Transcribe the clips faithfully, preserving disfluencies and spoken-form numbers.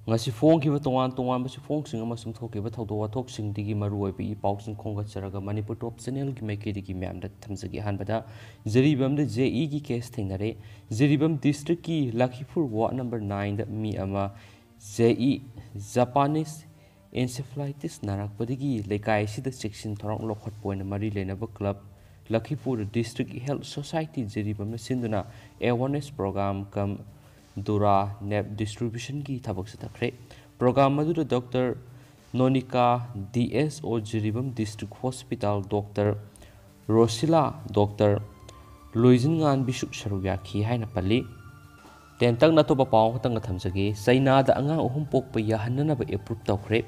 ꯉꯁꯤ ꯐꯣꯡꯈꯤꯕ ꯇꯣꯉꯥꯟ ꯇꯣꯉꯥꯟꯕ ꯆꯦꯐꯣꯡꯁꯤꯡ ꯑꯃꯁꯨꯡ ꯊꯣꯛꯈꯤꯕ ꯊꯧꯗꯣꯛ ꯋꯥꯊꯣꯛꯁꯤꯡꯗꯒꯤ ꯃꯔꯨꯑꯣꯏꯕ ꯏ ꯄꯥꯎꯁꯤꯡ ꯈꯣꯝꯒꯠꯆꯔꯒ ꯃꯅꯤꯄꯨꯔ ꯇꯣꯞ ꯆꯦꯅꯦꯜꯒꯤ ꯃꯥꯏꯀꯩꯗꯒꯤ ꯃꯌꯥꯝꯗ ꯊꯝꯖꯒꯦ꯫ ꯑꯍꯥꯟꯕꯗ ꯖꯤꯔꯤꯕꯥꯝꯗ ꯖꯦꯏꯒꯤ ꯀꯦꯁ ꯊꯦꯡꯅꯔꯦ꯫ ꯖꯤꯔꯤꯕꯥꯝ ꯗꯤꯁꯇ꯭ꯔꯤꯛꯀꯤ ꯂꯈꯤꯄꯨꯔ ꯋꯥꯔꯗ ꯅꯝꯕꯔ ꯅꯥꯏꯟꯗ ꯃꯤ ꯑꯃ ꯖꯦꯏ, ꯖꯄꯥꯅꯤꯁ ꯏꯟꯁꯦꯐꯦꯂꯥꯏꯇꯤꯁ ꯅꯥꯔꯛꯄꯗꯒꯤ ꯂꯩꯀꯥꯏ ꯑꯁꯤꯗ ꯆꯦꯛꯁꯤꯟ ꯊꯧꯔꯥꯡ ꯂꯧꯈꯠꯄ ꯑꯣꯏꯅ ꯃꯔꯤ ꯂꯩꯅꯕ ꯀ꯭ꯂꯕ ꯂꯈꯤꯄꯨꯔ ꯗꯤꯁꯇ꯭ꯔꯤꯛ ꯍꯦꯜꯊ ꯁꯣꯁꯥꯏꯇꯤ ꯖꯤꯔꯤꯕꯥꯝꯅ ꯁꯤꯟꯗꯨꯅ ꯑꯦꯋꯥꯔꯅꯦꯁ ꯄ꯭ꯔꯣꯒ꯭ꯔꯥꯝ ꯀꯝ ꯗꯨꯔꯥ ꯅꯦꯞ ꯗꯤꯁꯇ꯭ꯔꯤꯕ꯭ꯌꯨꯁꯟꯒꯤ ꯊꯕꯛ ꯆꯠꯊꯈ꯭ꯔꯦ꯫ ꯄ꯭ꯔꯣꯒ꯭ꯔꯥꯝ ꯑꯗꯨꯗ doctor ꯅꯣꯅꯤꯀꯥ, D S O Jiribam district hospital, doctor Rosila, doctor ꯂꯣꯏꯖꯤꯟꯉꯥꯟꯕꯤꯁꯨ ꯁꯔꯨꯛ ꯌꯥꯈꯤ ꯍꯥꯏꯅ ꯄꯜꯂꯤ꯫ ꯇꯦꯟꯇꯛꯅ ꯑꯇꯣꯞꯄ ꯄꯥꯎ ꯑꯃꯈꯛꯇꯪꯒ ꯊꯝꯖꯒꯦ꯫ ꯆꯩꯅꯥꯗ ꯑꯉꯥꯡ ꯑꯍꯨꯝ ꯄꯣꯛꯄ ꯌꯥꯍꯟꯅꯅꯕ ꯑꯦꯄ꯭ꯔꯨꯞ ꯇꯧꯈ꯭ꯔꯦ꯫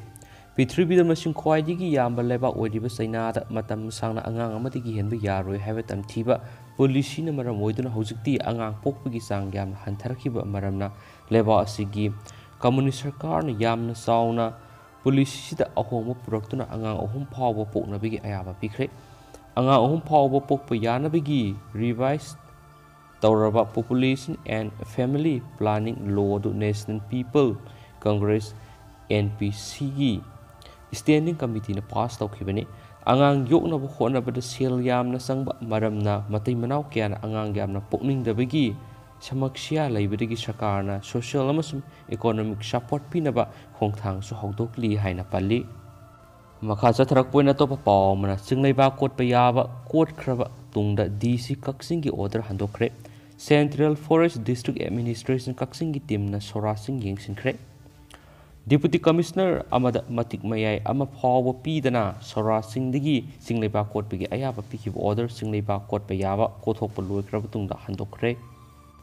ꯄ꯭ꯔꯤꯊꯤꯕꯤꯗ ꯃꯁꯤꯡ ꯈ꯭ꯋꯥꯏꯗꯒꯤ ꯌꯥꯝꯕ ꯂꯩꯕꯥꯛ ꯑꯣꯏꯔꯤꯕ ꯆꯩꯅꯥꯗ ꯃꯇꯝ ꯁꯥꯡꯅ ꯑꯉꯥꯡ ꯑꯃꯗꯒꯤ ꯍꯦꯟꯕ ꯌꯥꯔꯣꯏ ꯍꯥꯏꯕ ꯇꯝꯊꯤꯕ ꯄꯣꯂꯤꯁꯤꯅ ꯃꯔꯝ ꯑꯣꯏꯗꯨꯅ ꯍꯧꯖꯤꯛꯇꯤ ꯑꯉꯥꯡ ꯄꯣꯛꯄꯒꯤ ꯆꯥꯡ ꯌꯥꯝꯅ ꯍꯟꯊꯔꯛꯈꯤꯕ ꯃꯔꯝꯅ ꯂꯩꯕꯥꯛ ꯑꯁꯤꯒꯤ ꯀꯝꯃꯨꯅꯤꯁ ꯁꯔꯀꯥꯔꯅ ꯌꯥꯝꯅ ꯆꯥꯎꯅ ꯄꯣꯂꯤꯁꯤꯁꯤꯗ ꯑꯍꯣꯡꯕ ꯄꯨꯔꯛꯇꯨꯅ ꯑꯉꯥꯡ ꯑꯍꯨꯝ ꯐꯥꯎꯕ ꯄꯣꯛꯅꯕꯒꯤ ꯑꯌꯥꯕ ꯄꯤꯈ꯭ꯔꯦ꯫ ꯑꯉꯥꯡ ꯑꯍꯨꯝ ꯐꯥꯎꯕ ꯄꯣꯛꯄ ꯌꯥꯅꯕꯒꯤ ꯔꯤꯚꯥꯏꯁ ꯇꯧꯔꯕ Population and Family Planning Law ꯑꯗꯨ National People Congress, N P ꯁꯤꯒꯤ ꯁ꯭ꯇꯦꯟꯗꯤꯡ ꯀꯃꯤꯇꯤꯅ ꯄꯥꯁ ꯇꯧꯈꯤꯕꯅꯤ꯫ ꯑꯉꯥꯡ ꯌꯣꯛꯅꯕ ꯍꯣꯠꯅꯕꯗ ꯁꯦꯜ ꯌꯥꯝꯅ ꯆꯪꯕ ꯃꯔꯝꯅ ꯃꯇꯩ ꯃꯅꯥꯎ ꯀꯌꯥꯅ ꯑꯉꯥꯡ ꯌꯥꯝꯅ ꯄꯣꯛꯅꯤꯡꯗꯕꯒꯤ ꯁꯃꯁ꯭ꯌꯥ ꯂꯩꯕꯗꯒꯤ ꯁꯔꯀꯥꯔꯅ ꯁꯣꯁꯤꯌꯦꯜ ꯑꯃꯁꯨꯡ ꯏꯀꯣꯅꯣꯃꯤꯛ ꯁꯄꯣꯔꯠ ꯄꯤꯅꯕ ꯈꯣꯡꯊꯥꯡꯁꯨ ꯍꯧꯗꯣꯛꯂꯤ ꯍꯥꯏꯅ ꯄꯜꯂꯤ꯫ ꯃꯈꯥ ꯆꯠꯊꯔꯛꯄ ꯑꯣꯏꯅ ꯑꯇꯣꯞꯄ ꯄꯥꯎ ꯑꯃꯅ, ꯆꯤꯡꯂꯩꯕꯥꯛ ꯀꯣꯠꯄ ꯌꯥꯕ ꯀꯣꯠꯈ꯭ꯔꯕ ꯇꯨꯡꯗ ꯗꯤ ꯁꯤ ꯀꯛꯆꯤꯡꯒꯤ ꯑꯣꯔꯗꯔ ꯍꯟꯗꯣꯛꯈ꯭ꯔꯦ꯫ ꯁꯦꯟꯇ꯭ꯔꯦꯜ ꯐꯣꯔꯦꯁ ꯗꯤꯁꯇ꯭ꯔꯤꯛ ꯑꯦꯗꯃꯤꯅꯤꯁꯇ꯭ꯔꯦꯁꯟ ꯀꯛꯆꯤꯡꯒꯤ ꯇꯤꯝꯅ ꯁꯣꯔꯥꯁꯤꯡ ꯌꯦꯡꯁꯤꯟꯈ꯭ꯔꯦ꯫ ꯗꯤꯄꯨꯇꯤ ꯀꯃꯤꯁꯅꯔ ꯑꯃꯗ ꯃꯇꯤꯛ ꯃꯌꯥꯏ ꯑꯃ ꯐꯥꯎꯕ ꯄꯤꯗꯅ ꯁꯣꯔꯥꯁꯤꯡꯗꯒꯤ ꯆꯤꯡꯂꯩꯕꯥꯛ ꯀꯣꯠꯄꯒꯤ ꯑꯌꯥꯕ ꯄꯤꯈꯤꯕ ꯑꯣꯔꯗꯔ ꯆꯤꯡꯂꯩꯕꯥꯛ ꯀꯣꯠꯄ ꯌꯥꯕ ꯀꯣꯠꯊꯣꯛꯄ ꯂꯣꯏꯈ꯭ꯔꯕ ꯇꯨꯡꯗ ꯍꯟꯗꯣꯛꯈ꯭ꯔꯦ꯫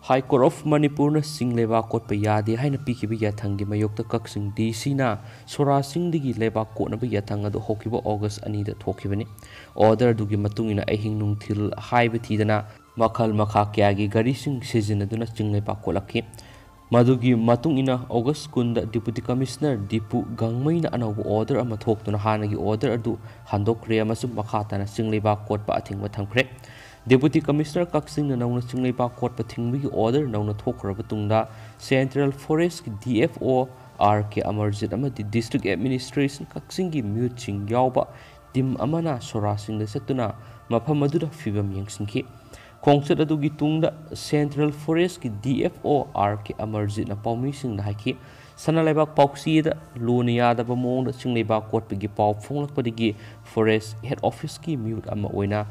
ꯍꯥꯏ ꯀꯣꯔꯠ ꯑꯣꯐ ꯃꯅꯤꯄꯨꯔꯅ ꯆꯤꯡꯂꯩꯕꯥꯛ ꯀꯣꯠꯄ ꯌꯥꯗꯦ ꯍꯥꯏꯅ ꯄꯤꯈꯤꯕ ꯌꯥꯊꯪꯒꯤ ꯃꯥꯌꯣꯛꯇ ꯀꯛꯆꯤꯡ ꯗꯤ ꯁꯤꯅ ꯁꯣꯔꯥꯁꯤꯡꯗꯒꯤ ꯂꯩꯕꯥꯛ ꯀꯣꯠꯅꯕ ꯌꯥꯊꯪ ꯑꯗꯨ ꯍꯧꯈꯤꯕ ꯑꯣꯒꯁ ꯑꯅꯤꯗ ꯊꯣꯛꯈꯤꯕꯅꯤ꯫ ꯑꯣꯔꯗꯔ ꯑꯗꯨꯒꯤ ꯃꯇꯨꯡ ꯏꯟꯅ ꯑꯍꯤꯡ ꯅꯨꯡꯊꯤꯜ ꯍꯥꯏꯕ ꯊꯤꯗꯅ ꯃꯈꯜ ꯃꯈꯥ ꯀꯌꯥꯒꯤ ꯒꯥꯔꯤꯁꯤꯡ ꯁꯤꯖꯤꯟꯅꯗꯨꯅ ꯆꯤꯡꯂꯩꯕꯥꯛ ꯀꯣꯠꯂꯛꯈꯤ꯫ ꯃꯗꯨꯒꯤ ꯃꯇꯨꯡ ꯏꯟꯅ ꯑꯣꯒꯁ ꯀꯨꯟꯗ ꯗꯤꯄꯨꯇꯤ ꯀꯃꯤꯁꯅꯔ ꯗꯤꯄꯨ ꯒꯥꯡꯃꯩꯅ ꯑꯅꯧꯕ ꯑꯣꯔꯗꯔ ꯑꯃ ꯊꯣꯛꯇꯨꯅ ꯍꯥꯟꯅꯒꯤ ꯑꯣꯔꯗꯔ ꯑꯗꯨ ꯍꯟꯗꯣꯛꯈ꯭ꯔꯦ ꯑꯃꯁꯨꯡ ꯃꯈꯥ ꯇꯥꯅ ꯆꯤꯡꯂꯩꯕꯥꯛ ꯀꯣꯠꯄ ꯑꯊꯤꯡꯕ ꯊꯝꯈ꯭ꯔꯦ꯫ ꯗꯤꯄꯨꯇꯤ ꯀꯃꯤꯁꯅꯔ ꯀꯛꯆꯤꯡꯅ ꯅꯧꯅ ꯆꯤꯡꯂꯩꯕꯥꯛ ꯀꯣꯠꯄ ꯊꯤꯡꯕꯒꯤ ꯑꯣꯔꯗꯔ ꯅꯧꯅ ꯊꯣꯛꯈ꯭ꯔꯕ ꯇꯨꯡꯗ ꯁꯦꯟꯇ꯭ꯔꯦꯜ ꯐꯣꯔꯦꯁꯀꯤ D F O R K Amarjit ꯑꯃꯗꯤ District Administration ꯀꯛꯆꯤꯡꯒꯤ ꯃꯤꯍꯨꯠꯁꯤꯡ ꯌꯥꯎꯕ ꯇꯤꯝ ꯑꯃꯅ ꯁꯣꯔꯥꯁꯤꯡꯗ ꯆꯠꯇꯨꯅ ꯃꯐꯝ ꯑꯗꯨꯗ ꯐꯤꯕꯝ ꯌꯦꯡꯁꯤꯟꯈꯤ꯫ ꯈꯣꯡꯆꯠ ꯑꯗꯨꯒꯤ ꯇꯨꯡꯗ Central Forestꯀꯤ D F O R K ꯑꯃꯔꯖꯤꯠꯅ ꯄꯥꯎꯃꯤꯁꯤꯡꯗ ꯍꯥꯏꯈꯤ, ꯁꯅꯥ ꯂꯩꯕꯥꯛ ꯄꯥꯎꯆꯦꯗ ꯂꯨꯅ ꯌꯥꯗꯕ ꯃꯑꯣꯡꯗ ꯆꯤꯡ ꯂꯩꯕꯥꯛ ꯀꯣꯠꯄꯒꯤ ꯄꯥꯎ ꯐꯣꯡꯂꯛꯄꯗꯒꯤ Forest Head Officeꯀꯤ ꯃꯤꯍꯨꯠ ꯑꯃ ꯑꯣꯏꯅ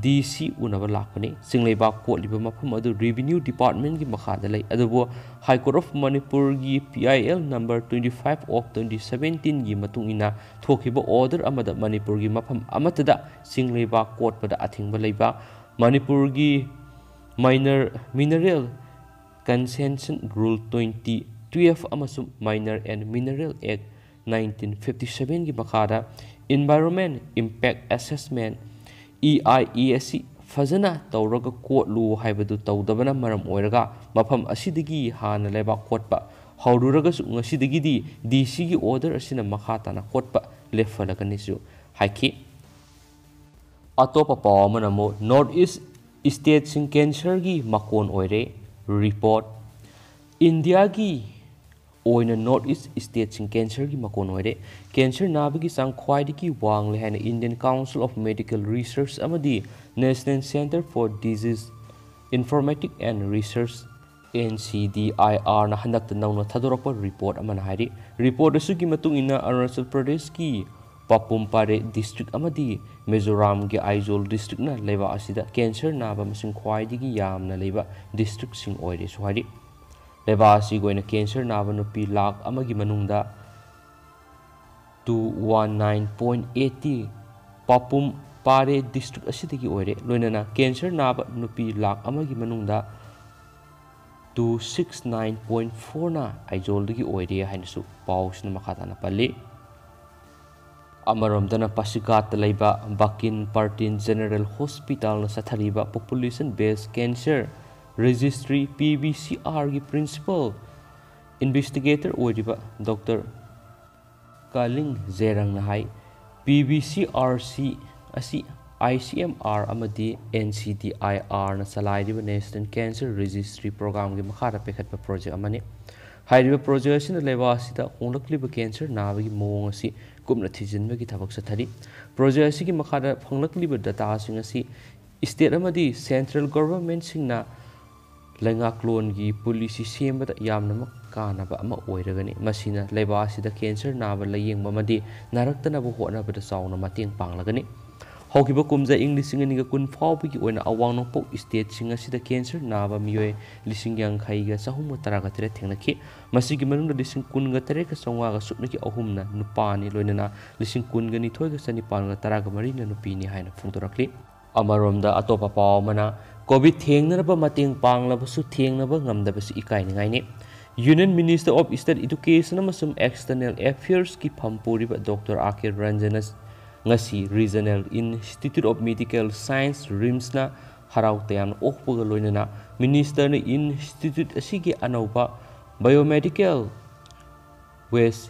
D C ꯎꯅꯕ ꯂꯥꯛꯄꯅꯤ꯫ ꯆꯤꯡ ꯂꯩꯕꯥꯛ ꯀꯣꯠꯂꯤꯕ ꯃꯐꯝ ꯑꯗꯨ Revenue Departmentꯀꯤ ꯃꯈꯥꯗ ꯂꯩ, ꯑꯗꯨꯕꯨ High Court of ꯃꯅꯤꯄꯨꯔꯒꯤ P I L number twenty five of twenty seventeenꯒꯤ ꯃꯇꯨꯡ ꯏꯟꯅ ꯊꯣꯛꯈꯤꯕ order ꯑꯃꯗ ꯃꯅꯤꯄꯨꯔꯒꯤ ꯃꯐꯝ ꯑꯃꯠꯇꯗ ꯆꯤꯡ ꯂꯩꯕꯥꯛ ꯀꯣꯠꯄꯗ ꯑꯊꯤꯡꯕ ꯂꯩꯕ, ꯃꯅꯤꯄꯨꯔꯒꯤ Minor Mineral Concession Rule twenty twelve ꯑꯃꯁꯨꯡ Mine and Mineral Act nineteen fifty sevenꯒꯤ ꯃꯈꯥꯗ Environment Impact Assessment, E I A, ꯑꯁꯤ ꯐꯖꯅ ꯇꯧꯔꯒ ꯀꯣꯠꯂꯨ ꯍꯥꯏꯕꯗꯨ ꯇꯧꯗꯕꯅ ꯃꯔꯝ ꯑꯣꯏꯔꯒ ꯃꯐꯝ ꯑꯁꯤꯗꯒꯤ ꯍꯥꯟꯅ ꯂꯩꯕꯥꯛ ꯀꯣꯠꯄ ꯍꯧꯔꯨꯔꯒꯁꯨ ꯉꯁꯤꯗꯒꯤꯗꯤ D Cꯒꯤ order ꯑꯁꯤꯅ ꯃꯈꯥ ꯇꯥꯅ ꯀꯣꯠꯄ ꯂꯦꯞꯍꯜꯂꯒꯅꯤꯁꯨ ꯍꯥꯏꯈꯤ꯫ ꯑꯇꯣꯞꯄ ꯄꯥꯎ ꯑꯃꯅ ꯑꯃꯨꯛ North East stateꯁꯤꯡ cancerꯒꯤ ꯃꯀꯣꯟ ꯑꯣꯏꯔꯦ꯫ Report, ꯏꯟꯗꯤꯌꯥꯒꯤ ꯑꯣꯏꯅ North East stateꯁꯤꯡ cancerꯒꯤ ꯃꯀꯣꯟ ꯑꯣꯏꯔꯦ꯫ Cancer ꯅꯥꯕꯒꯤ ꯆꯥꯡ ꯈ꯭ꯋꯥꯏꯗꯒꯤ ꯋꯥꯡꯂꯦ ꯍꯥꯏꯅ Indian Council of Medical Research ꯑꯃꯗꯤ National Centre for Disease Informatics and Research, N C D I R ꯅ ꯍꯟꯗꯛꯇ ꯅꯧꯅ ꯊꯥꯗꯣꯔꯛꯄ report ꯑꯃꯅ ꯍꯥꯏꯔꯤ꯫ Report ꯑꯁꯤꯒꯤ ꯃꯇꯨꯡ ꯏꯟꯅ ꯑꯔꯨꯅꯥꯆꯜ ꯄ꯭ꯔꯗꯦꯁꯀꯤ ꯄꯥꯄꯨꯝ ꯄꯥꯔꯦ district ꯑꯃꯗꯤ ꯃꯤꯖꯣꯔꯥꯝꯒꯤ ꯑꯥꯏꯖꯣꯜ districtꯅ ꯂꯩꯕꯥꯛ ꯑꯁꯤꯗ cancer ꯅꯥꯕ ꯃꯁꯤꯡ ꯈ꯭ꯋꯥꯏꯗꯒꯤ ꯌꯥꯝꯅ ꯂꯩꯕ districtꯁꯤꯡ ꯑꯣꯏꯔꯦꯁꯨ ꯍꯥꯏꯔꯤ꯫ ꯂꯩꯕꯥꯛ ꯑꯁꯤꯒꯤ ꯑꯣꯏꯅ cancer ꯅꯥꯕ ꯅꯨꯄꯤ ꯂꯥꯈ ꯑꯃꯒꯤ ꯃꯅꯨꯡꯗ two one nine point eighty ꯄꯥꯄꯨꯝ ꯄꯥꯔꯦ district ꯑꯁꯤꯗꯒꯤ ꯑꯣꯏꯔꯦ꯫ ꯂꯣꯏꯅꯅ cancer ꯅꯥꯕ ꯅꯨꯄꯤ ꯂꯥꯈ ꯑꯃꯒꯤ ꯃꯅꯨꯡꯗ two six nine point fourꯅ ꯑꯥꯏꯖꯣꯜꯗꯒꯤ ꯑꯣꯏꯔꯦ ꯍꯥꯏꯅꯁꯨ ꯄꯥꯎꯁꯤꯅ ꯃꯈꯥ ꯇꯥꯅ ꯄꯜꯂꯤ꯫ ꯑꯃꯔꯣꯝꯗꯅ ꯄꯥꯁꯤꯘꯥꯠꯇ ꯂꯩꯕ ꯕꯀꯤꯟ ꯄꯥꯔꯇꯤꯟ General Hospitalꯅ ꯆꯠꯊꯔꯤꯕ Population Based Cancer Registry, P B C Rꯒꯤ principal investigator ꯑꯣꯏꯔꯤꯕ Doctor ꯀꯥꯂꯤꯡ ꯖꯦꯔꯪꯅ ꯍꯥꯏ, P B C R C ꯑꯁꯤ I C M R ꯑꯃꯗꯤ N C D I Rꯅ ꯆꯂꯥꯏꯔꯤꯕ National Cancer Registry Programꯒꯤ ꯃꯈꯥꯗ ꯄꯥꯏꯈꯠꯄ project ꯑꯃꯅꯤ꯫ ꯍꯥꯏꯔꯤꯕ ꯄ꯭ꯔꯣꯖꯦꯛ ꯑꯁꯤꯅ ꯂꯩꯕꯥꯛ ꯑꯁꯤꯗ ꯍꯣꯡꯂꯛꯂꯤꯕ ꯀꯦꯟꯁꯔ ꯅꯥꯕꯒꯤ ꯃꯑꯣꯡ ꯑꯁꯤ ꯀꯨꯞꯅ ꯊꯤꯖꯤꯟꯕꯒꯤ ꯊꯕꯛ ꯆꯠꯊꯔꯤ꯫ ꯄ꯭ꯔꯣꯖꯦꯛ ꯑꯁꯤꯒꯤ ꯃꯈꯥꯗ ꯐꯪꯂꯛꯂꯤꯕ ꯗꯇꯥꯁꯤꯡ ꯑꯁꯤ ꯁ꯭ꯇꯦꯠ ꯑꯃꯗꯤ ꯁꯦꯟꯇ꯭ꯔꯦꯜ ꯒꯣꯚꯔꯟꯃꯦꯟꯠꯁꯤꯡꯅ ꯂꯩꯉꯥꯛꯂꯣꯟꯒꯤ ꯄꯣꯂꯤꯁꯤ ꯁꯦꯝꯕꯗ ꯌꯥꯝꯅꯃꯛ ꯀꯥꯟꯅꯕ ꯑꯃ ꯑꯣꯏꯔꯒꯅꯤ꯫ ꯃꯁꯤꯅ ꯂꯩꯕꯥꯛ ꯑꯁꯤꯗ ꯀꯦꯟꯁꯔ ꯅꯥꯕ ꯂꯥꯌꯦꯡꯕ ꯑꯃꯗꯤ ꯅꯥꯔꯛꯇꯅꯕ ꯍꯣꯠꯅꯕꯗ ꯆꯥꯎꯅ ꯃꯇꯦꯡ ꯄꯥꯡꯂꯒꯅꯤ꯫ ꯍꯧꯈꯤꯕ ꯀꯨꯝꯖꯥ ꯏꯪ ꯂꯤꯁꯤꯡ ꯑꯅꯤꯒ ꯀꯨꯟ ꯐꯥꯎꯕꯒꯤ ꯑꯣꯏꯅ ꯑꯋꯥꯡ ꯅꯣꯡꯄꯣꯛ ꯁ꯭ꯇꯦꯠꯁꯤꯡ ꯑꯁꯤꯗ ꯀꯦꯟꯁꯔ ꯅꯥꯕ ꯃꯤꯑꯣꯏ ꯂꯤꯁꯤꯡ ꯌꯥꯡꯈꯩꯒ ꯆꯍꯨꯝꯒ ꯇꯔꯥꯒ ꯇꯔꯦꯠ ꯊꯦꯡꯅꯈꯤ꯫ ꯃꯁꯤꯒꯤ ꯃꯅꯨꯡꯗ ꯂꯤꯁꯤꯡ ꯀꯨꯟꯒ ꯇꯔꯦꯠꯀ ꯆꯥꯝꯃꯉꯥꯒ ꯁꯨꯞꯅꯒꯤ ꯑꯍꯨꯝꯅ ꯅꯨꯄꯥꯅꯤ, ꯂꯣꯏꯅꯅ ꯂꯤꯁꯤꯡ ꯀꯨꯟꯒ ꯅꯤꯊꯣꯏꯒ ꯆꯅꯤꯄꯥꯟꯒ ꯇꯔꯥꯒ ꯃꯔꯤꯅ ꯅꯨꯄꯤꯅꯤ ꯍꯥꯏꯅ ꯐꯣꯡꯗꯣꯔꯛꯂꯤ꯫ ꯑꯃꯔꯣꯝꯗ ꯑꯇꯣꯞꯄ ꯄꯥꯎ ꯑꯃꯅ, ꯀꯣꯚꯤꯗ ꯊꯦꯡꯅꯅꯕ ꯃꯇꯦꯡ ꯄꯥꯡꯂꯕꯁꯨ ꯊꯦꯡꯅꯕ ꯉꯝꯗꯕꯁꯤ ꯏꯀꯥꯏꯅꯤꯡꯉꯥꯏꯅꯤ꯫ Union Minister of State Education ꯑꯃꯁꯨꯡ External Affairsꯀꯤ ꯐꯝ ꯄꯨꯔꯤꯕ ꯗꯣꯛꯇꯔ ꯑꯥꯔ ꯀꯦ ꯔꯟꯖꯟꯅ ꯉꯁꯤ Regional Institute of Medical Science, RIMSꯅ ꯍꯔꯥꯎ ꯇꯌꯥꯝꯅ ꯑꯣꯛꯄꯒ ꯂꯣꯏꯅꯅ ꯃꯤꯅꯤꯁꯇꯔꯅ ꯏꯟꯁꯇꯤꯇ꯭ꯌꯨꯠ ꯑꯁꯤꯒꯤ ꯑꯅꯧꯕ biomedical waste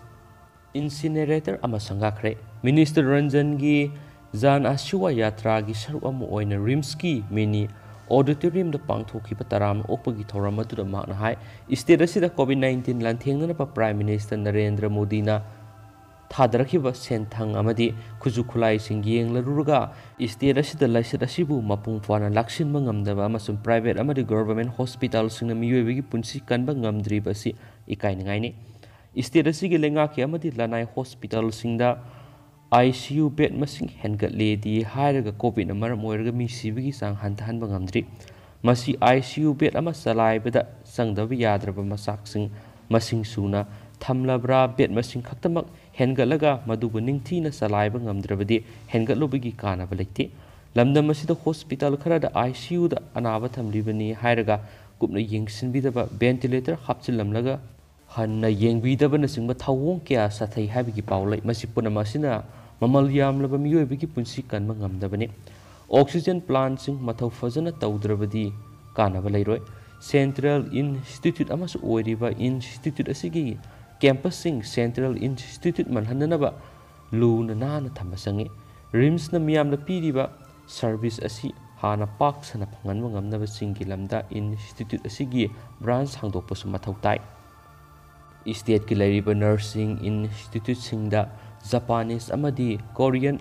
incinerator ꯑꯃ ꯁꯪꯒꯥꯈ꯭ꯔꯦ꯫ ꯃꯤꯅꯤꯁꯇꯔ ꯔꯟꯖꯟꯒꯤ ꯖꯥꯟ ꯑꯥꯁꯤꯔꯕꯥꯗ ꯌꯥꯇ꯭ꯔꯥꯒꯤ ꯁꯔꯨꯛ ꯑꯃ ꯑꯣꯏꯅ ꯔꯤꯝꯁꯀꯤ ꯃꯤꯅꯤ ꯑꯣꯗꯤꯇꯣꯔꯤꯌꯝꯗ ꯄꯥꯡꯊꯣꯛꯈꯤꯕ ꯇꯔꯥꯝꯅ ꯑꯣꯛꯄꯒꯤ ꯊꯧꯔꯝ ꯑꯗꯨꯗ ꯃꯍꯥꯛꯅ ꯍꯥꯏ, ꯁ꯭ꯇꯦꯠ ꯑꯁꯤꯗ ꯀꯣꯚꯤꯗ ꯅꯥꯏꯟꯇꯤꯟ ꯂꯥꯟꯊꯦꯡꯅꯅꯕ ꯄ꯭ꯔꯥꯏꯝ ꯃꯤꯅꯤꯁꯇꯔ ꯅꯔꯦꯟꯗ꯭ꯔ ꯃꯣꯗꯤꯅ ꯊꯥꯗꯔꯛꯈꯤꯕ ꯁꯦꯟꯊꯪ ꯑꯃꯗꯤ ꯈꯨꯠꯁꯨ ꯈꯨꯠꯂꯥꯏꯁꯤꯡ ꯌꯦꯡꯂꯔꯨꯔꯒ, ꯁ꯭ꯇꯦꯠ ꯑꯁꯤꯗ ꯂꯥꯏꯆꯠ ꯑꯁꯤꯕꯨ ꯃꯄꯨꯡ ꯐꯥꯅ ꯂꯥꯛꯁꯤꯟꯕ ꯉꯝꯗꯕ ꯑꯃꯁꯨꯡ ꯄ꯭ꯔꯥꯏꯚꯦꯠ ꯑꯃꯗꯤ ꯒꯣꯚꯔꯟꯃꯦꯟꯠ ꯍꯣꯁꯄꯤꯇꯥꯜꯁꯤꯡꯅ ꯃꯤꯑꯣꯏꯕꯒꯤ ꯄꯨꯟꯁꯤ ꯀꯟꯕ ꯉꯝꯗ꯭ꯔꯤꯕ ꯑꯁꯤ ꯏꯀꯥꯏꯅꯤꯡꯉꯥꯏꯅꯤ꯫ ꯁ꯭ꯇꯦꯠ ꯑꯁꯤꯒꯤ ꯂꯩꯉꯥꯛꯀꯤ ꯑꯃꯗꯤ ꯂꯅꯥꯏ ꯍꯣꯁꯄꯤꯇꯥꯜꯁꯤꯡꯗ ꯑꯥꯏ ꯁꯤ ꯌꯨ ꯕꯦꯗ ꯃꯁꯤꯡ ꯍꯦꯟꯒꯠꯂꯦꯗꯤ ꯍꯥꯏꯔꯒ ꯀꯣꯚꯤꯗꯅ ꯃꯔꯝ ꯑꯣꯏꯔꯒ ꯃꯤ ꯁꯤꯕꯒꯤ ꯆꯥꯡ ꯍꯟꯊꯍꯟꯕ ꯉꯝꯗ꯭ꯔꯤ꯫ ꯃꯁꯤ ꯑꯥꯏ ꯁꯤ ꯌꯨ ꯕꯦꯗ ꯑꯃ ꯆꯂꯥꯏꯕꯗ ꯆꯪꯗꯕ ꯌꯥꯗ꯭ꯔꯕ ꯃꯆꯥꯛꯁꯤꯡ ꯃꯁꯤꯡ ꯁꯨꯅ ꯊꯝꯂꯕ꯭ꯔꯥ? ꯕꯦꯗ ꯃꯁꯤꯡ ꯈꯛꯇꯃꯛ ꯍꯦꯟꯒꯠꯂꯒ ꯃꯗꯨꯕꯨ ꯅꯤꯡꯊꯤꯅ ꯆꯂꯥꯏꯕ ꯉꯝꯗ꯭ꯔꯕꯗꯤ ꯍꯦꯟꯒꯠꯂꯨꯕꯒꯤ ꯀꯥꯟꯅꯕ ꯂꯩꯇꯦ꯫ ꯂꯝꯗꯝ ꯑꯁꯤꯗ ꯍꯣꯁꯄꯤꯇꯥꯜ ꯈꯔꯗ ꯑꯥꯏ ꯁꯤ ꯌꯨꯗ ꯑꯅꯥꯕ ꯊꯝꯂꯤꯕꯅꯤ ꯍꯥꯏꯔꯒ ꯀꯨꯞꯅ ꯌꯦꯡꯁꯤꯟꯕꯤꯗꯕ, ꯚꯦꯟꯇꯤꯂꯦꯇꯔ ꯍꯥꯞꯆꯤꯜꯂꯝꯂꯒ ꯍꯟꯅ ꯌꯦꯡꯕꯤꯗꯕꯅꯆꯤꯡꯕ ꯊꯧꯑꯣꯡ ꯀꯌꯥ ꯆꯠꯊꯩ ꯍꯥꯏꯕꯒꯤ ꯄꯥꯎ ꯂꯩ꯫ ꯃꯁꯤ ꯄꯨꯝꯅꯃꯛ ꯑꯁꯤꯅ ꯃꯃꯜ ꯌꯥꯝꯂꯕ ꯃꯤꯑꯣꯏꯕꯒꯤ ꯄꯨꯟꯁꯤ ꯀꯟꯕ ꯉꯝꯗꯕꯅꯤ꯫ ꯑꯣꯛꯁꯤꯖꯦꯟ ꯄ꯭ꯂꯥꯟꯠꯁꯤꯡ ꯃꯊꯧ ꯐꯖꯅ ꯇꯧꯗ꯭ꯔꯕꯗꯤ ꯀꯥꯟꯅꯕ ꯂꯩꯔꯣꯏ꯫ ꯁꯦꯟꯇ꯭ꯔꯦꯜ ꯏꯟꯁꯇꯤꯇ꯭ꯌꯨꯠ ꯑꯃꯁꯨ ꯑꯣꯏꯔꯤꯕ ꯏꯟꯁꯇꯤꯇ꯭ꯌꯨꯠ ꯑꯁꯤꯒꯤ ꯀꯦꯝꯄꯁꯁꯤꯡ ꯁꯦꯟꯇ꯭ꯔꯦꯜ ꯏꯟꯁꯇꯤꯇ꯭ꯌꯨꯠ ꯃꯥꯜꯍꯟꯅꯅꯕ ꯂꯨꯅ ꯅꯥꯟꯅ ꯊꯝꯕ ꯆꯪꯏ꯫ ꯔꯤꯝꯁꯅ ꯃꯤꯌꯥꯝꯗ ꯄꯤꯔꯤꯕ ꯁꯔꯚꯤꯁ ꯑꯁꯤ ꯍꯥꯟꯅ ꯄꯥꯛ ꯁꯟꯅ ꯐꯪꯍꯟꯕ ꯉꯝꯅꯕꯁꯤꯡꯒꯤ ꯂꯝꯗ ꯏꯟꯁꯇꯤꯇ꯭ꯌꯨꯠ ꯑꯁꯤꯒꯤ ꯕ꯭ꯔꯥꯟꯆ ꯍꯥꯡꯗꯣꯛꯄꯁꯨ ꯃꯊꯧ ꯇꯥꯏ꯫ ꯁ꯭ꯇꯦꯠꯀꯤ ꯂꯩꯔꯤꯕ ꯅꯔꯁꯤꯡ ꯏꯟꯁꯇꯤꯇ꯭ꯌꯨꯠꯁꯤꯡꯗ ꯖꯄꯥꯅꯤꯁ ꯑꯃꯗꯤ ꯀꯣꯔꯤꯌꯟ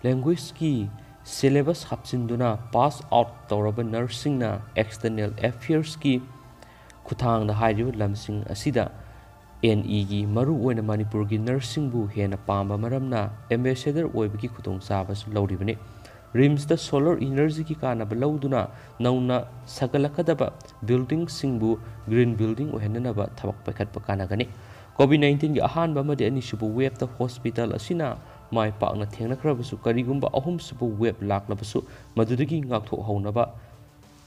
ꯂꯦꯡꯒ꯭ꯋꯦꯖꯀꯤ ꯁꯤꯂꯦꯕꯁ ꯍꯥꯞꯆꯤꯟꯗꯨꯅ ꯄꯥꯁ ꯑꯥꯎꯠ ꯇꯧꯔꯕ ꯅꯔꯁꯁꯤꯡꯅ ꯑꯦꯛꯁꯇꯔꯅꯦꯜ ꯑꯦꯐꯤꯌꯔꯁꯀꯤ ꯈꯨꯠꯊꯥꯡꯗ ꯍꯥꯏꯔꯤꯕ ꯂꯝꯁꯤꯡ ꯑꯁꯤꯗ ꯑꯦꯟ ꯏꯒꯤ ꯃꯔꯨꯑꯣꯏꯅ ꯃꯅꯤꯄꯨꯔꯒꯤ ꯅꯔꯁꯁꯤꯡꯕꯨ ꯍꯦꯟꯅ ꯄꯥꯝꯕ ꯃꯔꯝꯅ ꯑꯦꯝꯕꯦꯁꯦꯗꯔ ꯑꯣꯏꯕꯒꯤ ꯈꯨꯗꯣꯡꯆꯥꯕꯁꯨ ꯂꯧꯔꯤꯕꯅꯤ꯫ ꯔꯤꯝꯁꯇ ꯁꯣꯂꯔ ꯏꯅꯔꯖꯤꯒꯤ ꯀꯥꯟꯅꯕ ꯂꯧꯗꯨꯅ ꯅꯧꯅ ꯁꯥꯒꯠꯂꯛꯀꯗꯕ ꯕꯤꯜꯗꯤꯡꯁꯤꯡꯕꯨ ꯒ꯭ꯔꯤꯟ ꯕꯤꯜꯗꯤꯡ ꯑꯣꯏꯍꯟꯅꯅꯕ ꯊꯕꯛ ꯄꯥꯏꯈꯠꯄ ꯀꯥꯟꯅꯒꯅꯤ꯫ ꯀꯣꯚꯤꯗ ꯅꯥꯏꯟꯇꯤꯟꯒꯤ ꯑꯍꯥꯟꯕ ꯑꯃꯗꯤ ꯑꯅꯤꯁꯨꯕ ꯋꯦꯕꯇ ꯍꯣꯁꯄꯤꯇꯥꯜ ꯑꯁꯤꯅ ꯃꯥꯏ ꯄꯥꯛꯅ ꯊꯦꯡꯅꯈ꯭ꯔꯕꯁꯨ, ꯀꯔꯤꯒꯨꯝꯕ ꯑꯍꯨꯝꯁꯨꯕ ꯋꯦꯕ ꯂꯥꯛꯂꯕꯁꯨ ꯃꯗꯨꯗꯒꯤ ꯉꯥꯛꯊꯣꯛꯍꯧꯅꯕ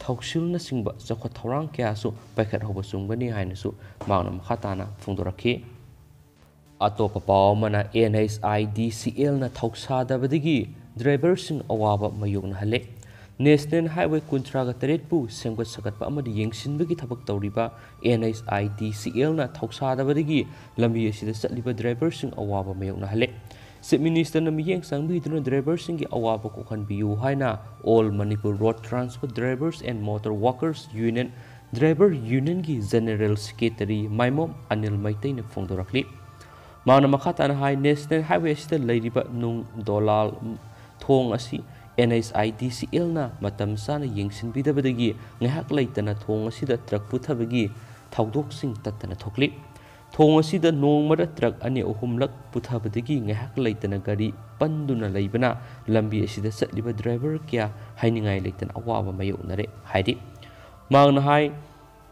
ꯊꯧꯁꯤꯜꯅꯆꯤꯡꯕ ꯆꯥꯎꯈꯠ ꯊꯧꯔꯥꯡ ꯀꯌꯥꯁꯨ ꯄꯥꯏꯈꯠꯍꯧꯕ ꯆꯨꯝꯒꯅꯤ ꯍꯥꯏꯅꯁꯨ ꯃꯍꯥꯛꯅ ꯃꯈꯥ ꯇꯥꯅ ꯐꯣꯡꯗꯣꯔꯛꯈꯤ꯫ ꯑꯇꯣꯞꯄ ꯄꯥꯎ ꯑꯃꯅ, ꯑꯦꯟ ꯑꯩꯆ ꯑꯥꯏ ꯗꯤ ꯁꯤ ꯑꯦꯜꯅ ꯊꯧꯁꯥꯗꯕꯗꯒꯤ ꯗ꯭ꯔꯥꯏꯚꯔꯁꯤꯡ ꯑꯋꯥꯕ ꯃꯥꯌꯣꯛꯅꯍꯜꯂꯦ꯫ ꯅꯦꯁꯅꯦꯜ ꯍꯥꯏꯋꯦ ꯀꯨꯟꯊ꯭ꯔꯥꯒ ꯇꯔꯦꯠꯄꯨ ꯁꯦꯝꯒꯠ ꯁꯥꯒꯠꯄ ꯑꯃꯗꯤ ꯌꯦꯡꯁꯤꯟꯕꯒꯤ ꯊꯕꯛ ꯇꯧꯔꯤꯕ ꯑꯦꯟ ꯑꯩꯆ ꯑꯥꯏ ꯗꯤ ꯁꯤ ꯑꯦꯜꯅ ꯊꯧꯁꯥꯗꯕꯗꯒꯤ ꯂꯝꯕꯤ ꯑꯁꯤꯗ ꯆꯠꯂꯤꯕ ꯗ꯭ꯔꯥꯏꯚꯔꯁꯤꯡ ꯑꯋꯥꯕ ꯃꯥꯌꯣꯛꯅꯍꯜꯂꯦ꯫ ꯆꯤꯐ ꯃꯤꯅꯤꯁꯇꯔꯅ ꯃꯤꯠꯌꯦꯡ ꯆꯪꯕꯤꯗꯨꯅ ꯗ꯭ꯔꯥꯏꯚꯔꯁꯤꯡꯒꯤ ꯑꯋꯥꯕ ꯀꯣꯛꯍꯟꯕꯤꯌꯨ ꯍꯥꯏꯅ All Manipur Road Transport Drivers and Motor Workers Union, driver ꯌꯨꯅꯤꯌꯟꯒꯤ ꯖꯦꯅꯦꯔꯦꯜ ꯁꯦꯀ꯭ꯔꯦꯇꯔꯤ ꯃꯥꯏꯃꯣꯝ ꯑꯅꯤꯜ ꯃꯩꯇꯩꯅ ꯐꯣꯡꯗꯣꯔꯛꯂꯤ꯫ ꯃꯍꯥꯛꯅ ꯃꯈꯥ ꯇꯥꯅ ꯍꯥꯏ, ꯅꯦꯁꯅꯦꯜ ꯍꯥꯏꯋꯦ ꯑꯁꯤꯗ ꯂꯩꯔꯤꯕ ꯅꯨꯡ ꯗꯣꯂꯥꯜ ꯊꯣꯡ ꯑꯁꯤ ꯑꯦꯟ ꯑꯩꯆ ꯑꯥꯏ ꯗꯤ ꯁꯤ ꯑꯦꯜꯅ ꯃꯇꯝ ꯆꯥꯅ ꯌꯦꯡꯁꯤꯟꯕꯤꯗꯕꯗꯒꯤ ꯉꯥꯏꯍꯥꯛ ꯂꯩꯇꯅ ꯊꯣꯡ ꯑꯁꯤꯗ ꯇ꯭ꯔꯛ ꯄꯨꯊꯕꯒꯤ ꯊꯧꯗꯣꯛꯁꯤꯡ ꯇꯠꯇꯅ ꯊꯣꯛꯂꯤ꯫ ꯊꯣꯡ ꯑꯁꯤꯗ ꯅꯣꯡꯃꯗ ꯇ꯭ꯔꯛ ꯑꯅꯤ ꯑꯍꯨꯝꯂꯛ ꯄꯨꯊꯕꯗꯒꯤ ꯉꯥꯏꯍꯥꯛ ꯂꯩꯇꯅ ꯒꯥꯔꯤ ꯄꯟꯗꯨꯅ ꯂꯩꯕꯅ ꯂꯝꯕꯤ ꯑꯁꯤꯗ ꯆꯠꯂꯤꯕ ꯗ꯭ꯔꯥꯏꯚꯔ ꯀꯌꯥ ꯍꯥꯏꯅꯤꯡꯉꯥꯏ ꯂꯩꯇꯅ ꯑꯋꯥꯕ ꯃꯥꯌꯣꯛꯅꯔꯦ ꯍꯥꯏꯔꯤ꯫ ꯃꯍꯥꯛꯅ ꯍꯥꯏ,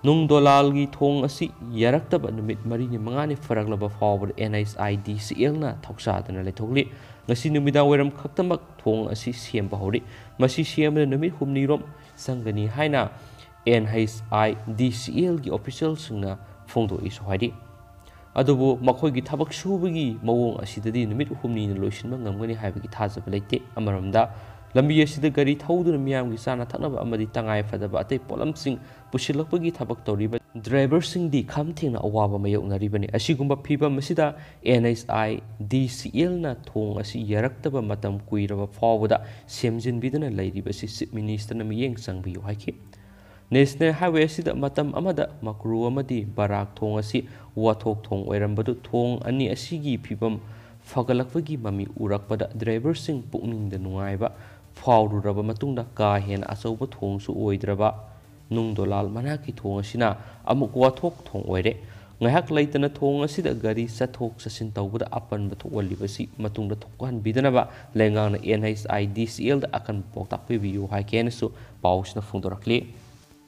ꯅꯨꯡ ꯗꯣꯂꯥꯜꯒꯤ ꯊꯣꯡ ꯑꯁꯤ ꯌꯥꯔꯛꯇꯕ ꯅꯨꯃꯤꯠ ꯃꯔꯤꯅꯤ ꯃꯉꯥꯅꯤ ꯐꯥꯔꯛꯂꯕ ꯐꯥꯎꯕꯗ ꯑꯦꯟ ꯑꯩꯆ ꯑꯥꯏ ꯗꯤ ꯁꯤ ꯑꯦꯜꯅ ꯊꯧꯁꯥꯗꯅ ꯂꯩꯊꯣꯛꯂꯤ꯫ ꯉꯁꯤ ꯅꯨꯃꯤꯗꯥꯡ ꯋꯥꯏꯔꯝ ꯈꯛꯇꯃꯛ ꯊꯣꯡ ꯑꯁꯤ ꯁꯦꯝꯕ ꯍꯧꯔꯤ꯫ ꯃꯁꯤ ꯁꯦꯝꯕꯗ ꯅꯨꯃꯤꯠ ꯍꯨꯝꯅꯤꯔꯣꯝ ꯆꯪꯒꯅꯤ ꯍꯥꯏꯅ ꯑꯦꯟ ꯑꯩꯆ ꯑꯥꯏ ꯗꯤ ꯁꯤ ꯑꯦꯜꯒꯤ ꯑꯣꯐꯤꯁꯤꯌꯦꯜꯁꯤꯡꯅ ꯐꯣꯡꯗꯣꯛꯏꯁꯨ ꯍꯥꯏꯔꯤ꯫ ꯑꯗꯨꯕꯨ ꯃꯈꯣꯏꯒꯤ ꯊꯕꯛ ꯁꯨꯕꯒꯤ ꯃꯑꯣꯡ ꯑꯁꯤꯗꯗꯤ ꯅꯨꯃꯤꯠ ꯍꯨꯝꯅꯤꯅ ꯂꯣꯏꯁꯤꯟꯕ ꯉꯝꯒꯅꯤ ꯍꯥꯏꯕꯒꯤ ꯊꯥꯖꯕ ꯂꯩꯇꯦ꯫ ꯑꯃꯔꯣꯝꯗ, ꯂꯝꯕꯤ ꯑꯁꯤꯗ ꯒꯥꯔꯤ ꯊꯧꯗꯨꯅ ꯃꯤꯌꯥꯝꯒꯤ ꯆꯥꯅ ꯊꯛꯅꯕ ꯑꯃꯗꯤ ꯇꯉꯥꯏ ꯐꯗꯕ ꯑꯇꯩ ꯄꯣꯠꯂꯝꯁꯤꯡ ꯄꯨꯁꯤꯜꯂꯛꯄꯒꯤ ꯊꯕꯛ ꯇꯧꯔꯤꯕ ꯗ꯭ꯔꯥꯏꯚꯔꯁꯤꯡꯗꯤ ꯈꯝ ꯊꯦꯡꯅ ꯑꯋꯥꯕ ꯃꯥꯌꯣꯛꯅꯔꯤꯕꯅꯤ꯫ ꯑꯁꯤꯒꯨꯝꯕ ꯐꯤꯚꯝ ꯑꯁꯤꯗ ꯑꯦꯟ ꯑꯩꯆ ꯑꯥꯏ ꯗꯤ ꯁꯤ ꯑꯦꯜꯅ ꯊꯣꯡ ꯑꯁꯤ ꯌꯥꯔꯛꯇꯕ ꯃꯇꯝ ꯀꯨꯏꯔꯕ ꯐꯥꯎꯕꯗ ꯁꯦꯝꯖꯤꯟꯕꯤꯗꯅ ꯂꯩꯔꯤꯕꯁꯤ ꯆꯤꯐ ꯃꯤꯅꯤꯁꯇꯔꯅ ꯃꯤꯠꯌꯦꯡ ꯆꯪꯕꯤꯌꯨ ꯍꯥꯏꯈꯤ꯫ ꯅꯦꯁꯅꯦꯜ ꯍꯥꯏꯋꯦ ꯑꯁꯤꯗ ꯃꯇꯝ ꯑꯃꯗ ꯃꯀ꯭ꯔꯨ ꯑꯃꯗꯤ ꯕꯔꯥꯛ ꯊꯣꯡ ꯑꯁꯤ ꯋꯥꯊꯣꯛ ꯊꯣꯡ ꯑꯣꯏꯔꯝꯕꯗꯨ ꯊꯣꯡ ꯑꯅꯤ ꯑꯁꯤꯒꯤ ꯐꯤꯕꯝ ꯐꯒꯠꯂꯛꯄꯒꯤ ꯃꯃꯤ ꯎꯔꯛꯄꯗ ꯗ꯭ꯔꯥꯏꯚꯔꯁꯤꯡ ꯄꯨꯛꯅꯤꯡꯗ ꯅꯨꯡꯉꯥꯏꯕ ꯐꯥꯎꯔꯨꯔꯕ ꯃꯇꯨꯡꯗ ꯀꯥ ꯍꯦꯟꯅ ꯑꯆꯧꯕ ꯊꯣꯡꯁꯨ ꯑꯣꯏꯗ꯭ꯔꯕ ꯅꯨꯡ ꯗꯣꯂꯥꯜ ꯃꯅꯥꯛꯀꯤ ꯊꯣꯡ ꯑꯁꯤꯅ ꯑꯃꯨꯛ ꯋꯥꯊꯣꯛ ꯊꯣꯡ ꯑꯣꯏꯔꯦ꯫ ꯉꯥꯏꯍꯥꯛ ꯂꯩꯇꯅ ꯊꯣꯡ ꯑꯁꯤꯗ ꯒꯥꯔꯤ ꯆꯠꯊꯣꯛ ꯆꯠꯁꯤꯟ ꯇꯧꯕꯗ ꯑꯄꯟꯕ ꯊꯣꯛꯍꯜꯂꯤꯕꯁꯤ ꯃꯇꯨꯡꯗ ꯊꯣꯛꯍꯟꯕꯤꯗꯅꯕ ꯂꯩꯉꯥꯛꯅ NHIDCL ꯗ ꯑꯀꯟꯕ ꯄꯥꯎꯇꯥꯛ ꯄꯤꯕꯤꯌꯨ ꯍꯥꯏ ꯀꯦꯅꯁꯨ ꯄꯥꯎꯁꯤꯅ ꯐꯣꯡꯗꯣꯔꯛꯂꯤ꯫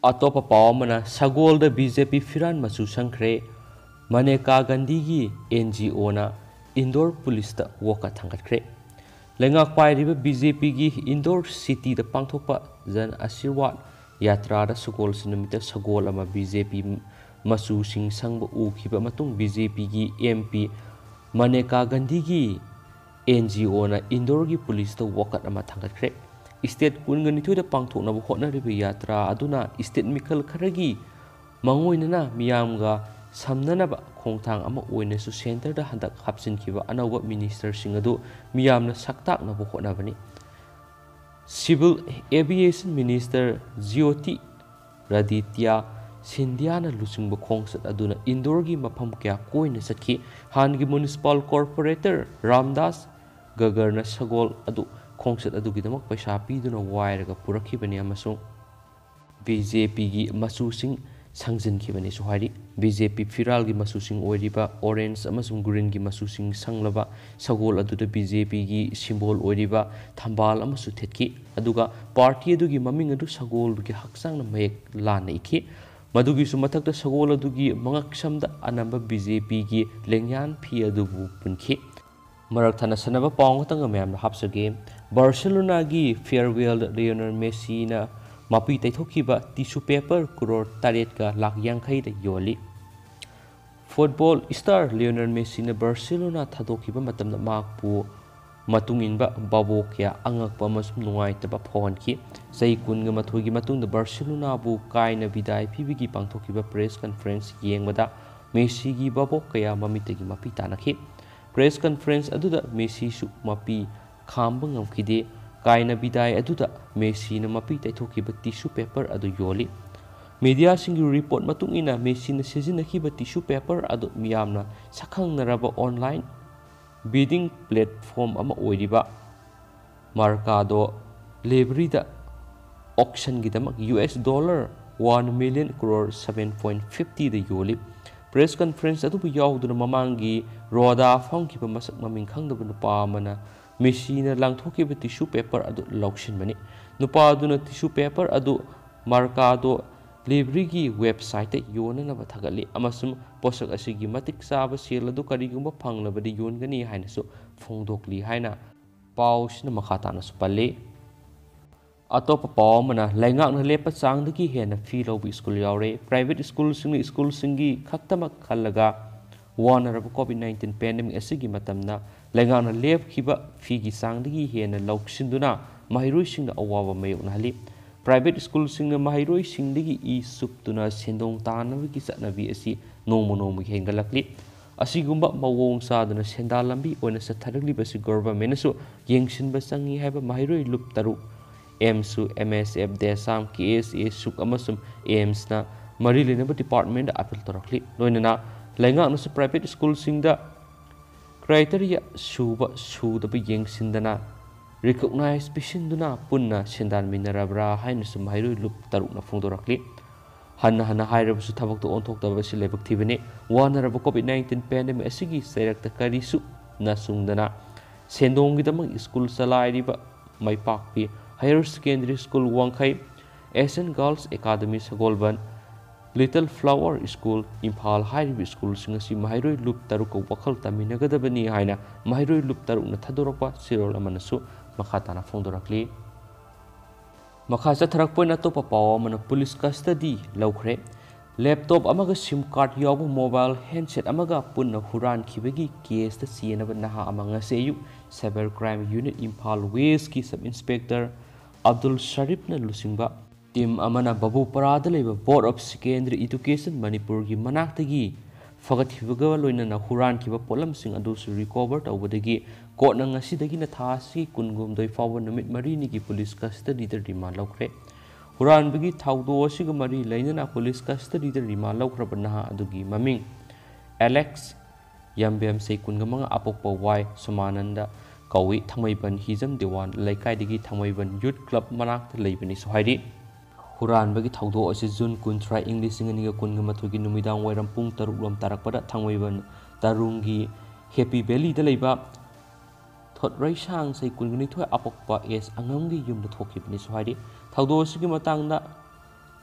ꯑꯇꯣꯞꯄ ꯄꯥꯎ ꯑꯃꯅ ꯁꯒꯣꯜꯗ BJP ꯐꯤꯔꯥꯟ ꯃꯆꯨ ꯁꯪꯈ꯭ꯔꯦ꯫ ꯃꯅꯦꯀꯥ ꯒꯥꯟꯙꯤꯒꯤ NGO ꯅ ꯏꯟꯗꯣꯔ ꯄꯨꯂꯤꯁꯇ ꯋꯥꯀꯠ ꯊꯥꯡꯒꯠꯈ꯭ꯔꯦ꯫ ꯂꯩꯉꯥꯛ ꯄꯥꯏꯔꯤꯕ BJP ꯒꯤ ꯏꯟꯗꯣꯔ ꯁꯤꯇꯤꯗ ꯄꯥꯡꯊꯣꯛꯄ ꯖꯟ ꯑꯁꯤꯔꯋꯥꯗ ꯌꯥꯇ꯭ꯔꯥꯗ ꯁꯒꯣꯜꯁꯦꯟ ꯅꯨꯃꯤꯠꯇ ꯁꯒꯣꯜ ꯑꯃ BJP ꯃꯆꯨꯁꯤꯡ ꯁꯪꯕ ꯎꯈꯤꯕ ꯃꯇꯨꯡ BJP ꯒꯤ MP ꯃꯅꯦꯀꯥ ꯒꯥꯟꯙꯤꯒꯤ NGO ꯅ ꯏꯟꯗꯣꯔꯒꯤ ꯄꯨꯂꯤꯁꯇ ꯋꯥꯀꯠ ꯑꯃ ꯊꯥꯡꯒꯠꯈ꯭ꯔꯦ꯫ ꯁ꯭ꯇꯦꯠ ꯀꯨꯟꯒ ꯅꯤꯊꯣꯏꯗ ꯄꯥꯡꯊꯣꯛꯅꯕ ꯍꯣꯠꯅꯔꯤꯕ ꯌꯥꯇ꯭ꯔꯥ ꯑꯗꯨꯅ ꯁ꯭ꯇꯦꯠ ꯃꯤꯈꯜ ꯈꯔꯒꯤ ꯃꯥꯡꯑꯣꯏꯅꯅ ꯃꯤꯌꯥꯝꯒ ꯁꯝꯅꯅꯕ ꯈꯣꯡꯊꯥꯡ ꯑꯃ ꯑꯣꯏꯅꯁꯨ ꯁꯦꯟꯇꯔꯗ ꯍꯟꯗꯛ ꯍꯥꯞꯆꯤꯟꯈꯤꯕ ꯑꯅꯧꯕ ꯃꯤꯅꯤꯁꯇꯔꯁꯤꯡ ꯑꯗꯨ ꯃꯤꯌꯥꯝꯅ ꯁꯛꯇꯥꯛꯅꯕ ꯍꯣꯠꯅꯕꯅꯤ꯫ Civil Aviation Minister ꯖ꯭ꯌꯣꯇꯤ ꯔꯥꯗꯤꯇ꯭ꯌ ꯁꯤꯟꯙ꯭ꯌꯥꯅ ꯂꯨꯆꯤꯡꯕ ꯈꯣꯡꯆꯠ ꯑꯗꯨꯅ ꯏꯟꯗꯣꯔꯒꯤ ꯃꯐꯝ ꯀꯌꯥ ꯀꯣꯏꯅ ꯆꯠꯈꯤ꯫ ꯍꯥꯟꯅꯒꯤ ꯃ꯭ꯌꯨꯅꯤꯁꯤꯄꯥꯜ ꯀꯣꯔꯄꯣꯔꯦꯇꯔ ꯔꯥꯝꯗꯥꯁ ꯒꯒꯔꯅ ꯁꯒꯣꯜ ꯑꯗꯨ ꯈꯣꯡꯆꯠ ꯑꯗꯨꯒꯤꯗꯃꯛ ꯄꯩꯁꯥ ꯄꯤꯗꯨꯅ ꯋꯥꯏꯔꯒ ꯄꯨꯔꯛꯈꯤꯕꯅꯤ ꯑꯃꯁꯨꯡ BJP ꯒꯤ ꯃꯆꯨꯁꯤꯡ ꯁꯪꯖꯤꯟꯈꯤꯕꯅꯤꯁꯨ ꯍꯥꯏꯔꯤ꯫ BJP ꯐꯤꯔꯥꯜꯒꯤ ꯃꯆꯨꯁꯤꯡ ꯑꯣꯏꯔꯤꯕ orange ꯑꯃꯁꯨꯡ green ꯒꯤ ꯃꯆꯨꯁꯤꯡ ꯁꯪꯂꯕ ꯁꯒꯣꯜ ꯑꯗꯨꯗ BJP ꯒꯤ symbol ꯑꯣꯏꯔꯤꯕ ꯊꯝꯕꯥꯜ ꯑꯃꯁꯨ ꯊꯦꯠꯈꯤ꯫ ꯑꯗꯨꯒ party ꯑꯗꯨꯒꯤ ꯃꯃꯤꯡ ꯑꯗꯨ ꯁꯒꯣꯜꯒꯤ ꯍꯛꯆꯥꯡꯅ ꯃꯌꯦꯛ ꯂꯥꯟꯅ ꯏꯈꯤ꯫ ꯃꯗꯨꯒꯤꯁꯨ ꯃꯊꯛꯇ ꯁꯒꯣꯜ ꯑꯗꯨꯒꯤ ꯃꯉꯛꯁꯝꯗ ꯑꯅꯝꯕ BJP ꯒꯤ ꯂꯦꯡꯌꯥꯟ ꯐꯤ ꯑꯗꯨꯕꯨ ꯄꯨꯟꯈꯤ꯫ ꯃꯔꯛ ꯊꯠꯅ ꯁꯥꯟꯅꯕ ꯄꯥꯎ ꯈꯛꯇꯪꯒ ꯃꯌꯥꯝꯗ ꯍꯥꯞꯆꯒꯦ꯫ ꯕꯥꯔꯁꯦꯂꯣꯅꯥꯒꯤ farewell ꯗ ꯂꯤꯑꯣꯅꯦꯜ ꯃꯦꯁꯤꯅ ꯃꯄꯤ ꯇꯩꯊꯣꯛꯈꯤꯕ tissue paper crore ꯇꯔꯦꯠꯀ ꯂꯥꯛ ꯌꯥꯡꯈꯩꯗ ꯌꯣꯜꯂꯤ꯫ Football star ꯂꯤꯑꯣꯅꯦꯜ ꯃꯦꯁꯤꯅ ꯕꯥꯔꯁꯦꯂꯣꯅꯥ ꯊꯥꯗꯣꯛꯈꯤꯕ ꯃꯇꯝꯗ ꯃꯍꯥꯛꯄꯨ ꯃꯇꯨꯡ ꯏꯟꯕ ꯚꯥꯕꯣꯛ ꯀꯌꯥ ꯑꯉꯛꯄ ꯑꯃꯁꯨꯡ ꯅꯨꯡꯉꯥꯏꯇꯕ ꯐꯥꯎꯍꯟꯈꯤ꯫ ꯆꯍꯤ ꯀꯨꯟꯒ ꯃꯥꯊꯣꯏꯒꯤ ꯃꯇꯨꯡꯗ ꯕꯥꯔꯁꯦꯂꯣꯅꯥꯕꯨ ꯀꯥꯏꯅ ꯕꯤꯗꯥꯏ ꯄꯤꯕꯒꯤ ꯄꯥꯡꯊꯣꯛꯈꯤꯕ press conference ꯌꯦꯡꯕꯗ ꯃꯦꯁꯤꯒꯤ ꯚꯥꯕꯣꯛ ꯀꯌꯥ ꯃꯃꯤꯠꯇꯒꯤ ꯃꯄꯤ ꯇꯥꯅꯈꯤ꯫ Press conference ꯑꯗꯨꯗ ꯃꯦꯁꯤꯁꯨ ꯃꯄꯤ ꯈꯥꯝꯕ ꯉꯝꯈꯤꯗꯦ꯫ ꯀꯥꯏꯅ ꯕꯤꯗꯥꯏ ꯑꯗꯨꯗ ꯃꯦꯁꯤꯅ ꯃꯄꯤ ꯇꯩꯊꯣꯛꯈꯤꯕ tissue paper ꯑꯗꯨ ꯌꯣꯜꯂꯤ꯫ ꯃꯤꯗꯤꯌꯥꯁꯤꯡꯒꯤ ꯔꯤꯄꯣꯔꯠ ꯃꯇꯨꯡ ꯏꯟꯅ, ꯃꯦꯁꯤꯅ ꯁꯤꯖꯤꯟꯅꯈꯤꯕ ꯇꯤꯁꯨ ꯄꯦꯄꯔ ꯑꯗꯨ ꯃꯤꯌꯥꯝꯅ ꯁꯛꯈꯪꯅꯔꯕ ꯑꯣꯟꯂꯥꯏꯟ ꯕꯤꯗꯤꯡ ꯄ꯭ꯂꯦꯠꯐꯣꯝ ꯑꯃ ꯑꯣꯏꯔꯤꯕ ꯃꯥꯔꯀꯥꯗꯣ ꯂꯦꯕ꯭ꯔꯤꯗ ꯑꯣꯛꯁꯟꯒꯤꯗꯃꯛ U S dollar one million crore seven point ꯐꯤꯐꯇꯤꯗ ꯌꯣꯜꯂꯤ꯫ ꯄ꯭ꯔꯦꯁ ꯀꯟꯐꯔꯦꯟꯁ ꯑꯗꯨꯕꯨ ꯌꯥꯎꯗꯨꯅ ꯃꯃꯥꯡꯒꯤ ꯔꯣꯗꯥ ꯐꯝꯈꯤꯕ ꯃꯁꯛ ꯃꯃꯤꯡ ꯈꯪꯗꯕ ꯅꯨꯄꯥ ꯑꯃꯅ ꯃꯦꯁꯤꯅ ꯂꯪꯊꯣꯛꯈꯤꯕ ꯇꯤꯁꯨ ꯄꯦꯄꯔ ꯑꯗꯨ ꯂꯧꯁꯤꯟꯕꯅꯤ꯫ ꯅꯨꯄꯥ ꯑꯗꯨꯅ ꯇꯤꯁꯨ ꯄꯦꯄꯔ ꯑꯗꯨ ꯃꯥꯔꯀꯥꯗꯣ ꯂꯦꯕ꯭ꯔꯤꯒꯤ ꯋꯦꯕꯁꯥꯏꯠꯇ ꯌꯣꯟꯅꯅꯕ ꯊꯥꯒꯠꯂꯤ ꯑꯃꯁꯨꯡ ꯄꯣꯠꯁꯛ ꯑꯁꯤꯒꯤ ꯃꯇꯤꯛ ꯆꯥꯕ ꯁꯦꯜ ꯑꯗꯨ ꯀꯔꯤꯒꯨꯝꯕ ꯐꯪꯂꯕꯗꯤ ꯌꯣꯟꯒꯅꯤ ꯍꯥꯏꯅꯁꯨ ꯐꯣꯡꯗꯣꯛꯂꯤ ꯍꯥꯏꯅ ꯄꯥꯎꯁꯤꯅ ꯃꯈꯥ ꯇꯥꯅꯁꯨ ꯄꯜꯂꯤ꯫ ꯑꯇꯣꯞꯄ ꯄꯥꯎ ꯑꯃꯅ, ꯂꯩꯉꯥꯛꯅ ꯂꯦꯞꯄ ꯆꯥꯡꯗꯒꯤ ꯍꯦꯟꯅ ꯐꯤ ꯂꯧꯕ ꯁ꯭ꯀꯨꯜ ꯌꯥꯎꯔꯦ꯫ ꯄ꯭ꯔꯥꯏꯚꯦꯠ ꯁ꯭ꯀꯨꯜꯁꯤꯡꯅ ꯁ꯭ꯀꯨꯜꯁꯤꯡꯒꯤ ꯈꯛꯇꯃꯛ ꯈꯜꯂꯒ ꯋꯥꯅꯔꯕ ꯀꯣꯚꯤꯗ ꯅꯥꯏꯟꯇꯤꯟ ꯄꯦꯟꯗꯦꯃꯤꯛ ꯑꯁꯤꯒꯤ ꯃꯇꯝꯗ ꯂꯩꯉꯥꯛꯅ ꯂꯦꯞꯈꯤꯕ ꯐꯤꯒꯤ ꯆꯥꯡꯗꯒꯤ ꯍꯦꯟꯅ ꯂꯧꯁꯤꯟꯗꯨꯅ ꯃꯍꯩꯔꯣꯏꯁꯤꯡꯗ ꯑꯋꯥꯕ ꯃꯥꯌꯣꯛꯅꯍꯜꯂꯤ꯫ ꯄ꯭ꯔꯥꯏꯚꯦꯠ ꯁ꯭ꯀꯨꯜꯁꯤꯡꯅ ꯃꯍꯩꯔꯣꯏꯁꯤꯡꯗꯒꯤ ꯏ ꯆꯨꯞꯇꯨꯅ ꯁꯦꯟꯗꯣꯡ ꯇꯥꯟꯅꯕꯒꯤ ꯆꯠꯅꯕꯤ ꯑꯁꯤ ꯅꯣꯡꯃ ꯅꯣꯡꯃꯒꯤ ꯍꯦꯟꯒꯠꯂꯛꯂꯤ꯫ ꯑꯁꯤꯒꯨꯝꯕ ꯃꯑꯣꯡ ꯆꯥꯗꯅ ꯁꯦꯟꯗꯥꯟ ꯂꯝꯕꯤ ꯑꯣꯏꯅ ꯆꯠꯊꯔꯛꯂꯤꯕ ꯑꯁꯤ ꯒꯣꯚꯔꯟꯃꯦꯟꯠꯅꯁꯨ ꯌꯦꯡꯁꯤꯟꯕ ꯆꯪꯏ ꯍꯥꯏꯕ ꯃꯍꯩꯔꯣꯏ ꯂꯨꯞ ꯇꯔꯨꯛ, ꯑꯦꯝꯁꯨ, ꯑꯦꯝ ꯑꯦꯁ ꯑꯦꯐ, ꯗꯦꯁꯥꯝ, ꯀꯦ ꯑꯦꯁ ꯑꯦ, ꯁꯨꯛ ꯑꯃꯁꯨꯡ ꯑꯦꯝꯁꯅ ꯃꯔꯤ ꯂꯩꯅꯕ ꯗꯤꯄꯥꯔꯠꯃꯦꯟꯠꯇ ꯑꯄꯤꯜ ꯇꯧꯔꯛꯂꯤ꯫ ꯂꯣꯏꯅꯅ ꯂꯩꯉꯥꯛꯅꯁꯨ ꯄ꯭ꯔꯥꯏꯚꯦꯠ ꯁ꯭ꯀꯨꯜꯁꯤꯡꯗ ꯀ꯭ꯔꯥꯏꯇꯦꯔꯤꯌꯥ ꯁꯨꯕ ꯁꯨꯗꯕ ꯌꯦꯡꯁꯤꯟꯗꯅ ꯔꯤꯀꯣꯛꯅꯥꯏꯖ ꯄꯤꯁꯤꯟꯗꯨꯅ ꯄꯨꯟꯅ ꯁꯦꯟꯗꯥꯟꯃꯤꯟꯅꯔꯕ꯭ꯔꯥ ꯍꯥꯏꯅꯁꯨ ꯃꯍꯩꯔꯣꯏ ꯂꯨꯞ ꯇꯔꯨꯛꯅ ꯐꯣꯡꯗꯣꯔꯛꯂꯤ꯫ ꯍꯟꯅ ꯍꯟꯅ ꯍꯥꯏꯔꯕꯁꯨ ꯊꯕꯛꯇ ꯑꯣꯟꯊꯣꯛꯇꯕ ꯑꯁꯤ ꯂꯥꯏꯕꯛ ꯊꯤꯕꯅꯤ꯫ ꯋꯥꯅꯔꯕ ꯀꯣꯚꯤꯗ ꯅꯥꯏꯟꯇꯤꯟ ꯄꯦꯟꯗꯦꯃꯤꯛ ꯑꯁꯤꯒꯤ ꯆꯩꯔꯛꯇ ꯀꯔꯤꯁꯨ ꯅ ꯆꯨꯡꯗꯅ ꯁꯦꯟꯗꯣꯡꯒꯤꯗꯃꯛ ꯁ꯭ꯀꯨꯜ ꯆꯂꯥꯏꯔꯤꯕ Maipakpi higher secondary school Wangkhei, S N girls academy ꯁꯒꯣꯜꯕꯟ, ꯂꯤꯇꯜ ꯐ꯭ꯂꯥꯋꯔ ꯁ꯭ꯀꯨꯜ ꯏꯝꯐꯥꯜ ꯍꯥꯏꯔꯤꯕ ꯁ꯭ꯀꯨꯜꯁꯤꯡ ꯑꯁꯤ ꯃꯍꯩꯔꯣꯏ ꯂꯨꯞ ꯇꯔꯨꯛꯀ ꯋꯥꯈꯜ ꯇꯥꯃꯤꯟꯅꯒꯗꯕꯅꯤ ꯍꯥꯏꯅ ꯃꯍꯩꯔꯣꯏ ꯂꯨꯞ ꯇꯔꯨꯛꯅ ꯊꯥꯗꯣꯔꯛꯄ ꯆꯦꯔꯣꯜ ꯑꯃꯅꯁꯨ ꯃꯈꯥ ꯇꯥꯅ ꯐꯣꯡꯗꯣꯔꯛꯂꯤ꯫ ꯃꯈꯥ ꯆꯠꯊꯔꯛꯄ ꯑꯣꯏꯅ ꯑꯇꯣꯞꯄ ꯄꯥꯎ ꯑꯃꯅ, ꯄꯨꯂꯤꯁ ꯀꯁꯇꯗꯤ ꯂꯧꯈ꯭ꯔꯦ꯫ ꯂꯦꯞꯇꯣꯞ ꯑꯃꯒ ꯁꯤꯝ ꯀꯥꯔꯗ ꯌꯥꯎꯕ ꯃꯣꯕꯥꯏꯜ ꯍꯦꯟꯁꯦꯠ ꯑꯃꯒ ꯄꯨꯟꯅ ꯍꯨꯔꯥꯟꯈꯤꯕꯒꯤ ꯀꯦꯁꯇ ꯆꯦꯟꯅꯕ ꯅꯍꯥ ꯑꯃ ꯉꯁꯤ ꯑꯌꯨꯛ ꯁꯥꯏꯕꯔ ꯀ꯭ꯔꯥꯏꯝ ꯌꯨꯅꯤꯠ ꯏꯝꯐꯥꯜ ꯋꯦꯁꯀꯤ ꯁꯕ ꯏꯟꯁꯄꯦꯛꯇꯔ ꯑꯕꯗꯨꯜ ꯁꯔꯤꯐꯅ ꯂꯨꯆꯤꯡꯕ ꯇꯤꯝ ꯑꯃꯅ ꯕꯕꯨꯄꯔꯥꯗ ꯂꯩꯕ ꯕꯣꯔꯗ ꯑꯣꯐ ꯁꯦꯀꯦꯟꯗꯔꯤ ꯏꯗꯨꯀꯦꯁꯟ ꯃꯅꯤꯄꯨꯔꯒꯤ ꯃꯅꯥꯛꯇꯒꯤ ꯐꯒꯠꯈꯤꯕꯒ ꯂꯣꯏꯅꯅ ꯍꯨꯔꯥꯟꯈꯤꯕ ꯄꯣꯠꯂꯝꯁꯤꯡ ꯑꯗꯨꯁꯨ ꯔꯤꯀꯣꯚꯔ ꯇꯧꯕꯗꯒꯤ ꯀꯣꯔꯠꯅ ꯉꯁꯤꯗꯒꯤꯅ ꯊꯥ ꯑꯁꯤꯒꯤ ꯀꯨꯟꯍꯨꯝꯗꯣꯏ ꯐꯥꯎꯕ ꯅꯨꯃꯤꯠ ꯃꯔꯤꯅꯤꯒꯤ ꯄꯨꯂꯤꯁ ꯀꯁꯇꯗꯤꯗ ꯔꯤꯃꯥꯟ ꯂꯧꯈ꯭ꯔꯦ꯫ ꯍꯨꯔꯥꯟꯕꯒꯤ ꯊꯧꯗꯣꯛ ꯑꯁꯤꯒ ꯃꯔꯤ ꯂꯩꯅꯅ ꯄꯨꯂꯤꯁ ꯀꯁꯇꯗꯤꯗ ꯔꯤꯃꯥꯟ ꯂꯧꯈ꯭ꯔꯕ ꯅꯍꯥ ꯑꯗꯨꯒꯤ ꯃꯃꯤꯡ ꯑꯦꯂꯦꯛꯁ ꯌꯥꯝꯕꯦꯝ, ꯆꯍꯤ ꯀꯨꯟꯒ ꯃꯉꯥ, ꯑꯄꯣꯛꯄ ꯋꯥꯏ ꯁꯣꯃꯥꯅꯟꯗ ꯀꯧꯏ꯫ ꯊꯥꯡꯃꯩꯕꯟ ꯍꯤꯖꯝ ꯗꯤꯋꯥꯟ ꯂꯩꯀꯥꯏꯗꯒꯤ ꯊꯥꯡꯃꯩꯕꯟ ꯌꯨꯠ ꯀ꯭ꯂꯕ ꯃꯅꯥꯛꯇ ꯂꯩꯕꯅꯤꯁꯨ ꯍꯥꯏꯔꯤ꯫ ꯍꯨꯔꯥꯟꯕꯒꯤ ꯊꯧꯗꯣꯛ ꯑꯁꯤ ꯖꯨꯟ ꯀꯨꯟꯊ꯭ꯔꯥ, ꯏꯪ ꯂꯤꯁꯤꯡ ꯑꯅꯤꯒ ꯀꯨꯟꯒ ꯃꯥꯊꯣꯏꯒꯤ ꯅꯨꯃꯤꯗꯥꯡ ꯋꯥꯏꯔꯝ ꯄꯨꯡ ꯇꯔꯨꯛ ꯂꯣꯝ ꯇꯥꯔꯛꯄꯗ ꯊꯥꯡꯃꯩꯕꯟ ꯇꯔꯨꯡꯒꯤ ꯍꯦꯄꯤ ꯚꯦꯂꯤꯗ ꯂꯩꯕ ꯊꯣꯠꯔꯩꯁꯥꯡ, ꯆꯍꯤ ꯀꯨꯟꯒ ꯅꯤꯊꯣꯏ, ꯑꯄꯣꯛꯄ ꯑꯦꯁ ꯑꯉꯝꯒꯤ ꯌꯨꯝꯗ ꯊꯣꯛꯈꯤꯕꯅꯤꯁꯨ ꯍꯥꯏꯔꯤ꯫ ꯊꯧꯗꯣꯛ ꯑꯁꯤꯒꯤ ꯃꯇꯥꯡꯗ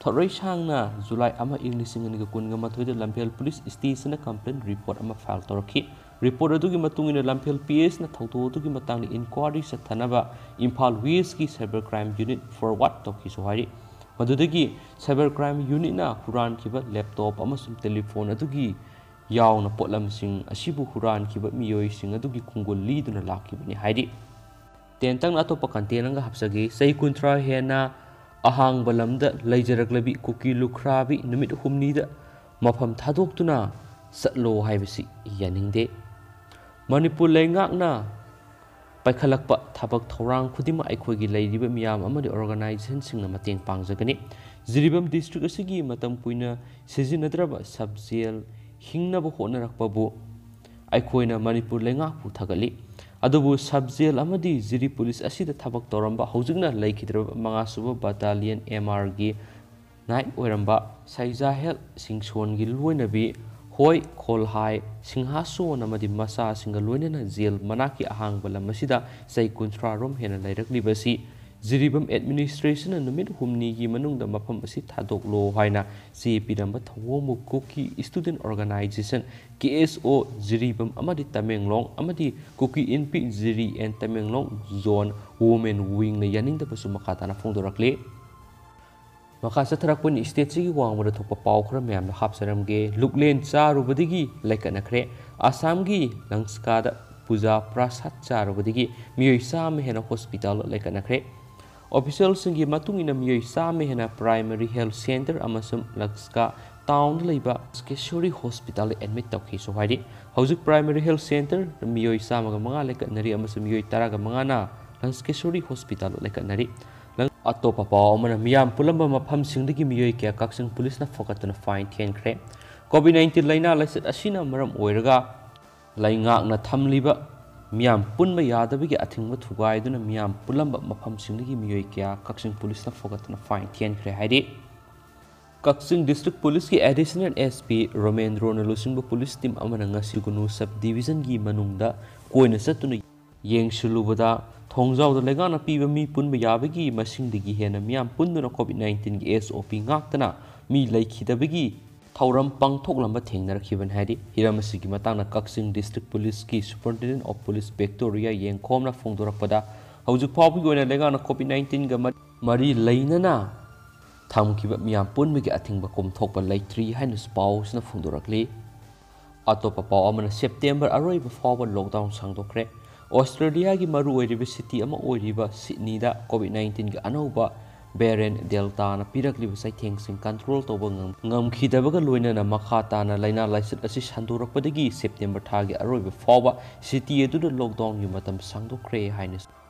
ꯊꯣꯠꯔꯩꯁꯥꯡꯅ ꯖꯨꯂꯥꯏ ꯑꯃ, ꯏꯪ ꯂꯤꯁꯤꯡ ꯑꯅꯤꯒ ꯀꯨꯟꯒ ꯃꯥꯊꯣꯏꯗ ꯂꯝꯐꯦꯜ ꯄꯨꯂꯤꯁ ꯁ꯭ꯇꯦꯁꯟꯗ ꯀꯝꯄ꯭ꯂꯦꯟ ꯔꯤꯄꯣꯔꯠ ꯑꯃ ꯐꯥꯏꯜ ꯇꯧꯔꯛꯈꯤ꯫ ꯔꯤꯄꯣꯔꯠ ꯑꯗꯨꯒꯤ ꯃꯇꯨꯡ ꯏꯟꯅ ꯂꯝꯐꯦꯜ ꯄꯤ ꯑꯦꯁꯅ ꯊꯧꯗꯣꯛ ꯑꯗꯨꯒꯤ ꯃꯇꯥꯡꯗ ꯏꯟꯀ꯭ꯋꯥꯔꯤ ꯆꯠꯊꯅꯕ ꯏꯝꯐꯥꯜ ꯋꯦꯁꯀꯤ ꯁꯥꯏꯕꯔ ꯀ꯭ꯔꯥꯏꯝ ꯌꯨꯅꯤꯠ ꯐꯣꯔꯋꯥꯔꯗ ꯇꯧꯈꯤꯁꯨ ꯍꯥꯏꯔꯤ꯫ ꯃꯗꯨꯗꯒꯤ ꯁꯥꯏꯕꯔ ꯀ꯭ꯔꯥꯏꯝ ꯌꯨꯅꯤꯠꯅ ꯍꯨꯔꯥꯟꯈꯤꯕ ꯂꯦꯞꯇꯣꯞ ꯑꯃꯁꯨꯡ ꯇꯦꯂꯤꯐꯣꯟ ꯑꯗꯨꯒꯤ ꯌꯥꯎꯅ ꯄꯣꯠꯂꯝꯁꯤꯡ ꯑꯁꯤꯕꯨ ꯍꯨꯔꯥꯟꯈꯤꯕ ꯃꯤꯑꯣꯏꯁꯤꯡ ꯑꯗꯨꯒꯤ ꯈꯣꯡꯒꯨꯜ ꯂꯤꯗꯨꯅ ꯂꯥꯛꯈꯤꯕꯅꯤ ꯍꯥꯏꯔꯤ꯫ ꯇꯦꯟꯇꯛꯅ ꯑꯇꯣꯞꯄ ꯀꯟꯇꯦꯟ ꯑꯃꯒ ꯍꯥꯞꯆꯒꯦ꯫ ꯆꯍꯤ ꯀꯨꯟꯊ꯭ꯔꯥ ꯍꯦꯟꯅ ꯑꯍꯥꯡꯕ ꯂꯝꯗ ꯂꯩꯖꯔꯛꯂꯕꯤ ꯀꯨꯀꯤ ꯂꯨꯈ꯭ꯔꯥꯕꯤ ꯅꯨꯃꯤꯠ ꯍꯨꯝꯅꯤꯗ ꯃꯐꯝ ꯊꯥꯗꯣꯛꯇꯨꯅ ꯆꯠꯂꯣ ꯍꯥꯏꯕꯁꯤ ꯌꯥꯅꯤꯡꯗꯦ꯫ ꯃꯅꯤꯄꯨꯔ ꯂꯩꯉꯥꯛꯅ ꯄꯥꯏꯈꯠꯂꯛꯄ ꯊꯕꯛ ꯊꯧꯔꯥꯡ ꯈꯨꯗꯤꯡꯃꯛ ꯑꯩꯈꯣꯏꯒꯤ ꯂꯩꯔꯤꯕ ꯃꯤꯌꯥꯝ ꯑꯃꯗꯤ ꯑꯣꯔꯒꯅꯥꯏꯖꯦꯁꯟꯁꯤꯡꯅ ꯃꯇꯦꯡ ꯄꯥꯡꯖꯒꯅꯤ꯫ ꯖꯤꯔꯤꯕꯥꯝ ꯗꯤꯁꯇ꯭ꯔꯤꯛ ꯑꯁꯤꯒꯤ ꯃꯇꯝ ꯀꯨꯏꯅ ꯁꯤꯖꯤꯟꯅꯗ꯭ꯔꯕ ꯁꯕ ꯖꯦꯜ ꯍꯤꯡꯅꯕ ꯍꯣꯠꯅꯔꯛꯄꯕꯨ ꯑꯩꯈꯣꯏꯅ ꯃꯅꯤꯄꯨꯔ ꯂꯩꯉꯥꯛꯄꯨ ꯊꯥꯒꯠꯂꯤ꯫ ꯑꯗꯨꯕꯨ ꯁꯕ ꯖꯦꯜ ꯑꯃꯗꯤ ꯖꯤꯔꯤ ꯄꯨꯂꯤꯁ ꯑꯁꯤꯗ ꯊꯕꯛ ꯇꯧꯔꯝꯕ ꯍꯧꯖꯤꯛꯅ ꯂꯩꯈꯤꯗ꯭ꯔꯕ ꯃꯉꯥꯁꯨꯕ ꯕꯠꯇꯥꯂꯤꯌꯟ ꯑꯦꯝ ꯑꯥꯔꯒꯤ ꯅꯥꯏꯛ ꯑꯣꯏꯔꯝꯕ ꯁꯩꯖꯥꯍꯦꯜ ꯁꯤꯡꯁꯣꯟꯒꯤ ꯂꯣꯏꯅꯕꯤ ꯍꯣꯏ ꯈꯣꯜꯍꯥꯏ ꯁꯤꯡꯍꯥꯁꯣꯟ ꯑꯃꯗꯤ ꯃꯆꯥꯁꯤꯡꯒ ꯂꯣꯏꯅꯅ ꯖꯦꯜ ꯃꯅꯥꯛꯀꯤ ꯑꯍꯥꯡꯕ ꯂꯝ ꯑꯁꯤꯗ ꯆꯍꯤ ꯀꯨꯟꯊ꯭ꯔꯥ ꯔꯣꯝ ꯍꯦꯟꯅ ꯂꯩꯔꯛꯂꯤꯕ ꯑꯁꯤ ꯖꯤꯔꯤꯕꯥꯝ ꯑꯦꯗꯃꯤꯅꯤꯁꯇ꯭ꯔꯦꯁꯟꯅ ꯅꯨꯃꯤꯠ ꯍꯨꯝꯅꯤꯒꯤ ꯃꯅꯨꯡꯗ ꯃꯐꯝ ꯑꯁꯤ ꯊꯥꯗꯣꯛꯂꯣ ꯍꯥꯏꯅ ꯆꯦ ꯄꯤꯔꯝꯕ ꯊꯧꯑꯣꯡꯕꯨ ꯀꯨꯀꯤ ꯁ꯭ꯇꯨꯗꯦꯟ ꯑꯣꯔꯒꯅꯥꯏꯖꯦꯁꯟ, ꯀꯦ ꯑꯦꯁ ꯑꯣ, ꯖꯤꯔꯤꯕꯥꯝ ꯑꯃꯗꯤ ꯇꯃꯦꯡꯂꯣꯡ ꯑꯃꯗꯤ ꯀꯨꯀꯤ ꯏꯟꯄꯤ ꯖꯤꯔꯤ ꯑꯦꯟ ꯇꯃꯦꯡꯂꯣꯡ ꯖꯣꯟ ꯋꯨꯃꯦꯟ ꯋꯤꯡꯅ ꯌꯥꯅꯤꯡꯗꯕꯁꯨ ꯃꯈꯥ ꯇꯥꯅ ꯐꯣꯡꯗꯣꯔꯛꯂꯤ꯫ ꯃꯈꯥ ꯆꯠꯊꯔꯛꯄꯅꯤ ꯁ꯭ꯇꯦꯠꯁꯤꯒꯤ ꯋꯥꯡꯃꯗ ꯊꯣꯛꯄ ꯄꯥꯎ ꯈꯔ ꯃꯌꯥꯝꯗ ꯍꯥꯞꯆꯔꯝꯒꯦ꯫ ꯂꯨꯛꯂꯦꯟ ꯆꯥꯔꯨꯕꯗꯒꯤ ꯂꯩꯀꯠꯅꯈ꯭ꯔꯦ꯫ ꯑꯁꯥꯝꯒꯤ ꯂꯪꯁꯀꯥꯗ ꯄꯨꯖꯥ ꯄ꯭ꯔꯁꯥꯗ ꯆꯥꯔꯨꯕꯗꯒꯤ ꯃꯤꯑꯣꯏ ꯆꯥꯝꯃ ꯍꯦꯟꯅ ꯍꯣꯁꯄꯤꯇꯥꯜꯗ ꯂꯩꯀꯠꯅꯈ꯭ꯔꯦ꯫ ꯑꯣꯐꯤꯁꯤꯌꯦꯜꯁꯤꯡꯒꯤ ꯃꯇꯨꯡ ꯏꯟꯅ ꯃꯤꯑꯣꯏ ꯆꯥꯝꯃ ꯍꯦꯟꯅ ꯄ꯭ꯔꯥꯏꯃꯔꯤ ꯍꯦꯜꯊ ꯁꯦꯟꯇꯔ ꯑꯃꯁꯨꯡ ꯂꯪꯁꯀꯥ ꯇꯥꯎꯟꯗ ꯂꯩꯕ ꯂꯪꯁꯀꯦꯁꯣꯔꯤ ꯍꯣꯁꯄꯤꯇꯥꯜꯗ ꯑꯦꯗꯃꯤꯠ ꯇꯧꯈꯤꯁꯨ ꯍꯥꯏꯔꯤ꯫ ꯍꯧꯖꯤꯛ ꯄ꯭ꯔꯥꯏꯃꯔꯤ ꯍꯦꯜꯊ ꯁꯦꯟꯇꯔ ꯃꯤꯑꯣꯏ ꯆꯥꯝꯃꯒ ꯃꯉꯥ ꯂꯩꯀꯠꯅꯔꯤ ꯑꯃꯁꯨꯡ ꯃꯤꯑꯣꯏ ꯇꯔꯥꯒ ꯃꯉꯥꯅ ꯂꯪꯁꯀꯦꯁꯣꯔꯤ ꯍꯣꯁꯄꯤꯇꯥꯜꯗ ꯂꯩꯀꯠꯅꯔꯤ꯫ ꯑꯇꯣꯞꯄ ꯄꯥꯎ ꯑꯃꯅ, ꯃꯤꯌꯥꯝ ꯄꯨꯜꯂꯝꯕ ꯃꯐꯝꯁꯤꯡꯗꯒꯤ ꯃꯤꯑꯣꯏ ꯀꯌꯥ ꯀꯛꯆꯤꯡ ꯄꯨꯂꯤꯁꯅ ꯐꯒꯠꯇꯨꯅ fine ꯊꯤꯍꯟꯈ꯭ꯔꯦ꯫ COVID nineteen ꯂꯥꯏꯅꯥ ꯂꯥꯏꯆꯠ ꯑꯁꯤꯅ ꯃꯔꯝ ꯑꯣꯏꯔꯒ ꯂꯩꯉꯥꯛꯅ ꯊꯝꯂꯤꯕ ꯃꯤꯌꯥꯝ ꯄꯨꯟꯕ ꯌꯥꯗꯕꯒꯤ ꯑꯊꯤꯡꯕ ꯊꯨꯒꯥꯏꯗꯨꯅ ꯃꯤꯌꯥꯝ ꯄꯨꯜꯂꯝꯕ ꯃꯐꯝꯁꯤꯡꯗꯒꯤ ꯃꯤꯑꯣꯏ ꯀꯌꯥ ꯀꯛꯆꯤꯡ ꯄꯨꯂꯤꯁꯅ ꯐꯒꯠꯇꯨꯅ fine ꯊꯤꯍꯟꯈ꯭ꯔꯦ ꯍꯥꯏꯔꯤ꯫ ꯀꯛꯆꯤꯡ District Police ꯀꯤ Additional S P ꯔꯣꯃꯦꯟꯗ꯭ꯔꯣꯅ ꯂꯨꯆꯤꯡꯕ ꯄꯨꯂꯤꯁ ꯇꯤꯝ ꯑꯃꯅ ꯉꯁꯤ ꯒꯨꯅꯨ Sub Division ꯒꯤ ꯃꯅꯨꯡꯗ ꯀꯣꯏꯅ ꯆꯠꯇꯨꯅ ꯌꯦꯡꯁꯤꯜꯂꯨꯕꯗ, ꯊꯣꯡꯖꯥꯎꯗ ꯂꯩꯉꯥꯛꯅ ꯄꯤꯕ ꯃꯤ ꯄꯨꯟꯕ ꯌꯥꯕꯒꯤ ꯃꯁꯤꯡꯗꯒꯤ ꯍꯦꯟꯅ ꯃꯤꯌꯥꯝ ꯄꯨꯟꯗꯨꯅ COVID nineteen ꯒꯤ S O P ꯉꯥꯛꯇꯅ ꯃꯤ ꯂꯩꯈꯤꯗꯕꯒꯤ ꯊꯧꯔꯝ ꯄꯥꯡꯊꯣꯛꯂꯝꯕ ꯊꯦꯡꯅꯔꯛꯈꯤꯕꯅꯤ ꯍꯥꯏꯔꯤ꯫ ꯍꯤꯔꯝ ꯑꯁꯤꯒꯤ ꯃꯇꯥꯡꯗ ꯀꯛꯆꯤꯡ District Police ꯀꯤ Superintendent of Police Victoria ꯌꯦꯡꯈꯣꯝꯅ ꯐꯣꯡꯗꯣꯔꯛꯄꯗ, ꯍꯧꯖꯤꯛ ꯐꯥꯎꯕꯒꯤ ꯑꯣꯏꯅ ꯂꯩꯉꯥꯛꯅ COVID nineteen ꯒ ꯃꯔꯤ ꯂꯩꯅꯅ ꯊꯝꯈꯤꯕ ꯃꯤꯌꯥꯝ ꯄꯨꯟꯕꯒꯤ ꯑꯊꯤꯡꯕ ꯀꯣꯝꯊꯣꯛꯄ ꯂꯩꯇ꯭ꯔꯤ ꯍꯥꯏꯅꯁꯨ ꯄꯥꯎꯁꯤꯅ ꯐꯣꯡꯗꯣꯔꯛꯂꯤ꯫ ꯑꯇꯣꯞꯄ ꯄꯥꯎ ꯑꯃꯅ, September ꯑꯔꯣꯏꯕ ꯐꯥꯎꯕ lockdown ꯁꯥꯡꯗꯣꯛꯈ꯭ꯔꯦ꯫ Australia ꯒꯤ ꯃꯔꯨꯑꯣꯏꯔꯤꯕ city ꯑꯃ ꯑꯣꯏꯔꯤꯕ Sydney ꯗ COVID nineteen ꯒꯤ ꯑꯅꯧꯕ variant Delta ꯅ ꯄꯤꯔꯛꯂꯤꯕ ꯆꯩꯊꯦꯡꯁꯤꯡ control ꯇꯧꯕ ꯉꯝ-, ꯉꯝꯈꯤꯗꯕꯒ ꯂꯣꯏꯅꯅ ꯃꯈꯥ ꯇꯥꯅ ꯂꯥꯏꯅꯥ ꯂꯥꯏꯆꯠ ꯑꯁꯤ ꯁꯟꯗꯣꯔꯛꯄꯗꯒꯤ September ꯊꯥꯒꯤ ꯑꯔꯣꯏꯕ ꯐꯥꯎꯕ city ꯑꯗꯨꯗ lockdown ꯒꯤ ꯃꯇꯝ ꯁꯥꯡꯗꯣꯛꯈ꯭ꯔꯦ ꯍꯥꯏꯅ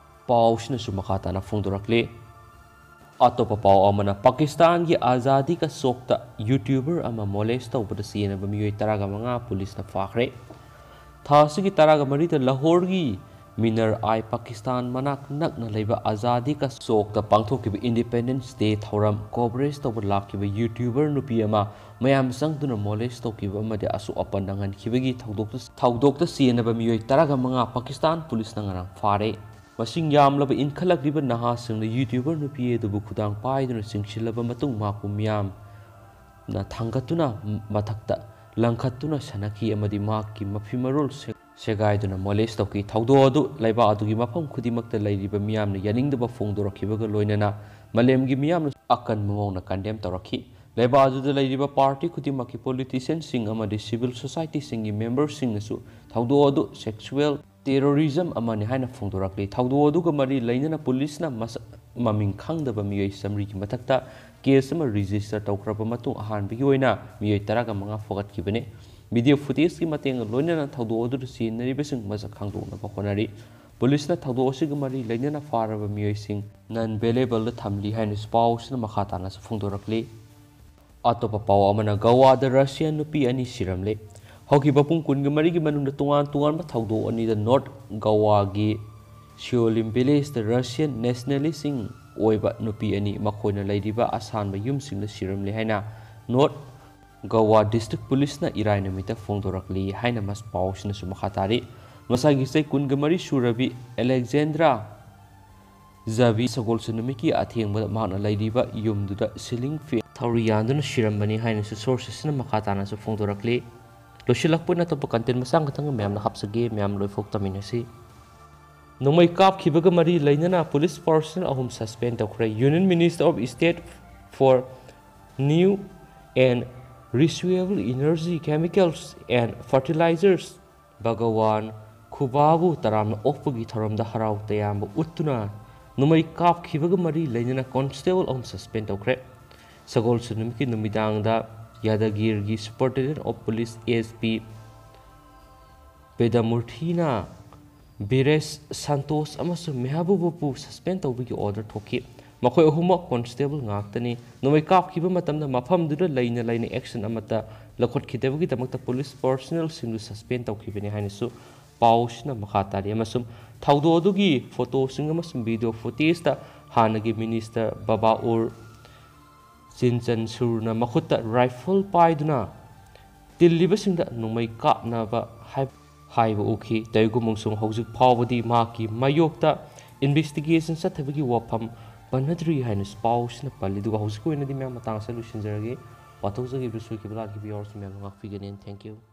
ꯄꯥꯎꯁꯤꯅꯁꯨ ꯃꯈꯥ ꯇꯥꯅ ꯐꯣꯡꯗꯣꯔꯛꯂꯤ꯫ ꯑꯇꯣꯞꯄ ꯄꯥꯎ ꯑꯃꯅ, ꯄꯥꯀꯤꯁꯇꯥꯟꯒꯤ ꯑꯖꯥꯗꯤ ꯀ ꯆꯣꯛꯇ YouTuber ꯑꯃ molest ꯇꯧꯕꯗ ꯆꯦꯟꯅꯕ ꯃꯤꯑꯣꯏ ꯇꯔꯥꯒ ꯃꯉꯥ ꯄꯨꯂꯤꯁꯅ ꯐꯥꯈ꯭ꯔꯦ꯫ ꯊꯥ ꯑꯁꯤꯒꯤ ꯇꯔꯥꯒ ꯃꯔꯤꯗ ꯂꯥꯍꯣꯔꯒꯤ ꯃꯤꯅꯔ ꯑꯥꯏ ꯄꯥꯀꯤꯁꯇꯥꯟ ꯃꯅꯥꯛ ꯅꯛꯅ ꯂꯩꯕ ꯑꯖꯥꯗꯤ ꯀ ꯆꯣꯛꯇ ꯄꯥꯡꯊꯣꯛꯈꯤꯕ Independence Day ꯊꯧꯔꯝ coverage ꯇꯧꯕ ꯂꯥꯛꯈꯤꯕ YouTuber ꯅꯨꯄꯤ ꯑꯃ ꯃꯌꯥꯝ ꯆꯪꯗꯨꯅ molest ꯇꯧꯈꯤꯕ ꯑꯃꯗꯤ ꯑꯁꯣꯛ ꯑꯄꯟ ꯅꯪꯍꯟꯈꯤꯕꯒꯤ ꯊꯧꯗꯣꯛꯇ, ꯊꯧꯗꯣꯛꯇ ꯆꯦꯟꯅꯕ ꯃꯤꯑꯣꯏ ꯇꯔꯥꯒ ꯃꯉꯥ ꯄꯥꯀꯤꯁꯇꯥꯟ ꯄꯨꯂꯤꯁꯅ ꯉꯔꯥꯡ ꯐꯥꯔꯦ꯫ ꯃꯁꯤꯡ ꯌꯥꯝꯂꯕ ꯏꯟꯈꯠꯂꯛꯂꯤꯕ ꯅꯍꯥꯁꯤꯡꯅ YouTuber ꯅꯨꯄꯤ ꯑꯗꯨꯕꯨ ꯈꯨꯗꯥꯡ ꯄꯥꯏꯗꯨꯅ ꯆꯤꯡꯁꯤꯜꯂꯕ ꯃꯇꯨꯡ ꯃꯍꯥꯛꯄꯨ ꯃꯤꯌꯥꯝꯅ ꯊꯥꯡꯒꯠꯇꯨꯅ ꯃꯊꯛꯇ ꯂꯪꯈꯠꯇꯨꯅ ꯁꯥꯟꯅꯈꯤ ꯑꯃꯗꯤ ꯃꯍꯥꯛꯀꯤ ꯃꯐꯤ ꯃꯔꯣꯜ ꯁꯦ-, ꯁꯦꯒꯥꯏꯗꯨꯅ molest ꯇꯧꯈꯤ꯫ ꯊꯧꯗꯣꯛ ꯑꯗꯨ ꯂꯩꯕꯥꯛ ꯑꯗꯨꯒꯤ ꯃꯐꯝ ꯈꯨꯗꯤꯡꯃꯛꯇ ꯂꯩꯔꯤꯕ ꯃꯤꯌꯥꯝꯅ ꯌꯥꯅꯤꯡꯗꯕ ꯐꯣꯡꯗꯣꯔꯛꯈꯤꯕꯒ ꯂꯣꯏꯅꯅ ꯃꯥꯂꯦꯝꯒꯤ ꯃꯤꯌꯥꯝꯅ ꯑꯀꯟꯕ ꯃꯑꯣꯡꯗ condemn ꯇꯧꯔꯛꯈꯤ꯫ ꯂꯩꯕꯥꯛ ꯑꯗꯨꯗ ꯂꯩꯔꯤꯕ party ꯈꯨꯗꯤꯡꯃꯛꯀꯤ politician ꯁꯤꯡ ꯑꯃꯗꯤ civil society ꯁꯤꯡꯒꯤ member ꯁꯤꯡꯅꯁꯨ ꯊꯧꯗꯣꯛ ꯑꯗꯨ sexual terrorism ꯑꯃꯅꯤ ꯍꯥꯏꯅ ꯐꯣꯡꯗꯣꯔꯛꯂꯤ꯫ ꯊꯧꯗꯣꯛ ꯑꯗꯨꯒ ꯃꯔꯤ ꯂꯩꯅꯅ ꯄꯨꯂꯤꯁꯅ ꯃꯁꯛ ꯃꯃꯤꯡ ꯈꯪꯗꯕ ꯃꯤꯑꯣꯏ ꯆꯥꯃꯔꯤꯒꯤ ꯃꯊꯛꯇ case ꯑꯃ register ꯇꯧꯈ꯭ꯔꯕ ꯃꯇꯨꯡ, ꯑꯍꯥꯟꯕꯒꯤ ꯑꯣꯏꯅ ꯃꯤꯑꯣꯏ ꯇꯔꯥꯒ ꯃꯉꯥ ꯐꯥꯒꯠꯈꯤꯕꯅꯤ꯫ Video footage ꯀꯤ ꯃꯇꯦꯡꯒ ꯂꯣꯏꯅꯅ ꯊꯧꯗꯣꯛ ꯑꯗꯨꯗ ꯆꯦꯟꯅꯔꯤꯕꯁꯤꯡ ꯃꯁꯛ ꯈꯪꯗꯣꯛꯅꯕ ꯍꯣꯠꯅꯔꯤ꯫ ꯄꯨꯂꯤꯁꯅ ꯊꯧꯗꯣꯛ ꯑꯁꯤꯒ ꯃꯔꯤ ꯂꯩꯅꯅ ꯐꯥꯔꯕ ꯃꯤꯑꯣꯏꯁꯤꯡ non bailable ꯗ ꯊꯝꯂꯤ ꯍꯥꯏꯅꯁꯨ ꯄꯥꯎꯁꯤꯅ ꯃꯈꯥ ꯇꯥꯅꯁꯨ ꯐꯣꯡꯗꯣꯔꯛꯂꯤ꯫ ꯑꯇꯣꯞꯄ ꯄꯥꯎ ꯑꯃꯅ, ꯒꯋꯥꯗ ꯔꯁꯤꯌꯥꯟ ꯅꯨꯄꯤ ꯑꯅꯤ ꯁꯤꯔꯝꯂꯦ꯫ ꯍꯧꯈꯤꯕ ꯄꯨꯡ ꯀꯨꯟꯒ ꯃꯔꯤꯒꯤ ꯃꯅꯨꯡꯗ ꯇꯣꯉꯥꯟ ꯇꯣꯉꯥꯟꯕ ꯊꯧꯗꯣꯛ ꯑꯅꯤꯗ ꯅꯣꯔꯠ ꯒꯋꯥꯒꯤ ꯁꯤꯌꯣꯂꯤꯝ ꯚꯤꯂꯦꯖꯇ ꯔꯁꯤꯌꯥꯟ ꯅꯦꯁꯅꯦꯂꯤꯁꯁꯤꯡ ꯑꯣꯏꯕ ꯅꯨꯄꯤ ꯑꯅꯤ, ꯃꯈꯣꯏꯅ ꯂꯩꯔꯤꯕ ꯑꯁꯥꯟꯕ ꯌꯨꯝꯁꯤꯡꯗ ꯁꯤꯔꯝꯂꯦ ꯍꯥꯏꯅ ꯅꯣꯔꯠ ꯒꯋꯥ ꯗꯤꯁꯇ꯭ꯔꯤꯛ ꯄꯨꯂꯤꯁꯅ ꯏꯔꯥꯏ ꯅꯨꯃꯤꯠꯇ ꯐꯣꯡꯗꯣꯔꯛꯂꯤ ꯍꯥꯏꯅ ꯃꯁ-, ꯄꯥꯎꯁꯤꯅꯁꯨ ꯃꯈꯥ ꯇꯥꯔꯤ꯫ ꯃꯁꯥꯒꯤ ꯆꯍꯤ ꯀꯨꯟꯒ ꯃꯔꯤ ꯁꯨꯔꯕꯤ ꯑꯂꯦꯛꯖꯦꯟꯗ꯭ꯔꯥ ꯖꯥꯕꯤ ꯁꯒꯣꯜꯁꯦꯟ ꯅꯨꯃꯤꯠꯀꯤ ꯑꯊꯦꯡꯕꯗ ꯃꯍꯥꯛꯅ ꯂꯩꯔꯤꯕ ꯌꯨꯝꯗꯨꯗ ceiling fan ꯊꯧꯔꯤ ꯌꯥꯟꯗꯨꯅ ꯁꯤꯔꯝꯕꯅꯤ ꯍꯥꯏꯅꯁꯨ sources ꯁꯤꯅ ꯃꯈꯥ ꯇꯥꯅꯁꯨ ꯐꯣꯡꯗꯣꯔꯛꯂꯤ꯫ ꯂꯣꯏꯁꯤꯜꯂꯛꯄ ꯑꯣꯏꯅ ꯑꯇꯣꯞꯄ content ꯃꯆꯥ ꯈꯛꯇꯪ ꯃꯌꯥꯝꯅ ꯍꯥꯞꯆꯒꯦ, ꯃꯌꯥꯝ ꯂꯣꯏꯐꯥꯎ ꯇꯝꯃꯤꯟꯅꯁꯤ꯫ ꯅꯣꯡꯃꯩ ꯀꯥꯞꯈꯤꯕꯒ ꯃꯔꯤ ꯂꯩꯅꯅ ꯄꯨꯂꯤꯁ personnel ꯑꯍꯨꯝ suspend ꯇꯧꯈ꯭ꯔꯦ꯫ Union Minister of State for New and Renewable Energy, Chemicals and Fertilizers ꯚꯒꯋꯥꯟ ꯈꯨꯕꯥꯕꯨ ꯇꯔꯥꯝꯅ ꯑꯣꯛꯄꯒꯤ ꯊꯧꯔꯝꯗ ꯍꯔꯥꯎ ꯇꯌꯥꯝꯕ ꯎꯠꯇꯨꯅ ꯅꯣꯡꯃꯩ ꯀꯥꯞꯈꯤꯕꯒ ꯃꯔꯤ ꯂꯩꯅꯅ constable ꯑꯍꯨꯝ suspend ꯇꯧꯈ꯭ꯔꯦ꯫ ꯁꯒꯣꯜꯁꯦꯟ ꯅꯨꯃꯤꯠꯀꯤ ꯅꯨꯃꯤꯗꯥꯡꯗ ꯌꯥꯗꯒꯤꯔꯒꯤ Superintendent of Police, S P, ꯄꯦꯗꯥꯃꯨꯔꯊꯤꯅ Biresh Santosh ꯑꯃꯁꯨꯡ ꯃꯦꯍꯕꯨꯕꯕꯨ suspend ꯇꯧꯕꯒꯤ order ꯊꯣꯛꯈꯤ꯫ ꯃꯈꯣꯏ ꯑꯍꯨꯝꯃꯛ constable ꯉꯥꯛꯇꯅꯤ꯫ ꯅꯣꯡꯃꯩ ꯀꯥꯞꯈꯤꯕ ꯃꯇꯝꯗ ꯃꯐꯝꯗꯨꯗ ꯂꯩꯅ ꯂꯩꯅ action ꯑꯃꯠꯇ ꯂꯧꯈꯠꯈꯤꯗꯕꯒꯤꯗꯃꯛꯇ ꯄꯨꯂꯤꯁ personnel ꯁꯤꯡꯗꯨ suspend ꯇꯧꯈꯤꯕꯅꯤ ꯍꯥꯏꯅꯁꯨ ꯄꯥꯎꯁꯤꯅ ꯃꯈꯥ ꯇꯥꯔꯤ꯫ ꯑꯃꯁꯨꯡ ꯊꯧꯗꯣꯛ ꯑꯗꯨꯒꯤ photo ꯁꯤꯡ ꯑꯃꯁꯨꯡ video footage ꯇ ꯍꯥꯟꯅꯒꯤ minister ꯕꯕꯥ ꯎꯔ ꯆꯤꯟꯆꯟ ꯁꯨꯔꯅ ꯃꯈꯨꯠꯇ rifle ꯄꯥꯏꯗꯨꯅ ꯇꯤꯜꯂꯤꯕꯁꯤꯡꯗ ꯅꯣꯡꯃꯩ ꯀꯥꯞꯅꯕ ꯍꯥꯏ-, ꯍꯥꯏꯕ ꯎꯈꯤ꯫ ꯇꯩꯒꯨ ꯃꯨꯡꯁꯨꯡ ꯍꯧꯖꯤꯛ ꯐꯥꯎꯕꯗꯤ ꯃꯍꯥꯛꯀꯤ ꯃꯥꯌꯣꯛꯇ investigation ꯆꯠꯊꯕꯒꯤ ꯋꯥꯐꯝ ꯄꯟꯅꯗ꯭ꯔꯤ ꯍꯥꯏꯅꯁꯨ ꯄꯥꯎꯁꯤꯅ ꯄꯜꯂꯤ꯫ ꯑꯗꯨꯒ ꯍꯧꯖꯤꯛꯀꯤ ꯑꯣꯏꯅꯗꯤ ꯃꯌꯥꯝ ꯃꯇꯥꯡ ꯑꯁꯤꯗ ꯂꯣꯏꯁꯤꯟꯖꯔꯒꯦ꯫ ꯄꯥꯊꯣꯛꯆꯈꯤꯕ ꯁꯣꯏꯈꯤꯕ ꯂꯥꯟꯈꯤꯕ ꯌꯥꯎꯔꯁꯨ ꯃꯌꯥꯝꯅ ꯉꯥꯛꯄꯤꯒꯅꯤ꯫ Thank you꯫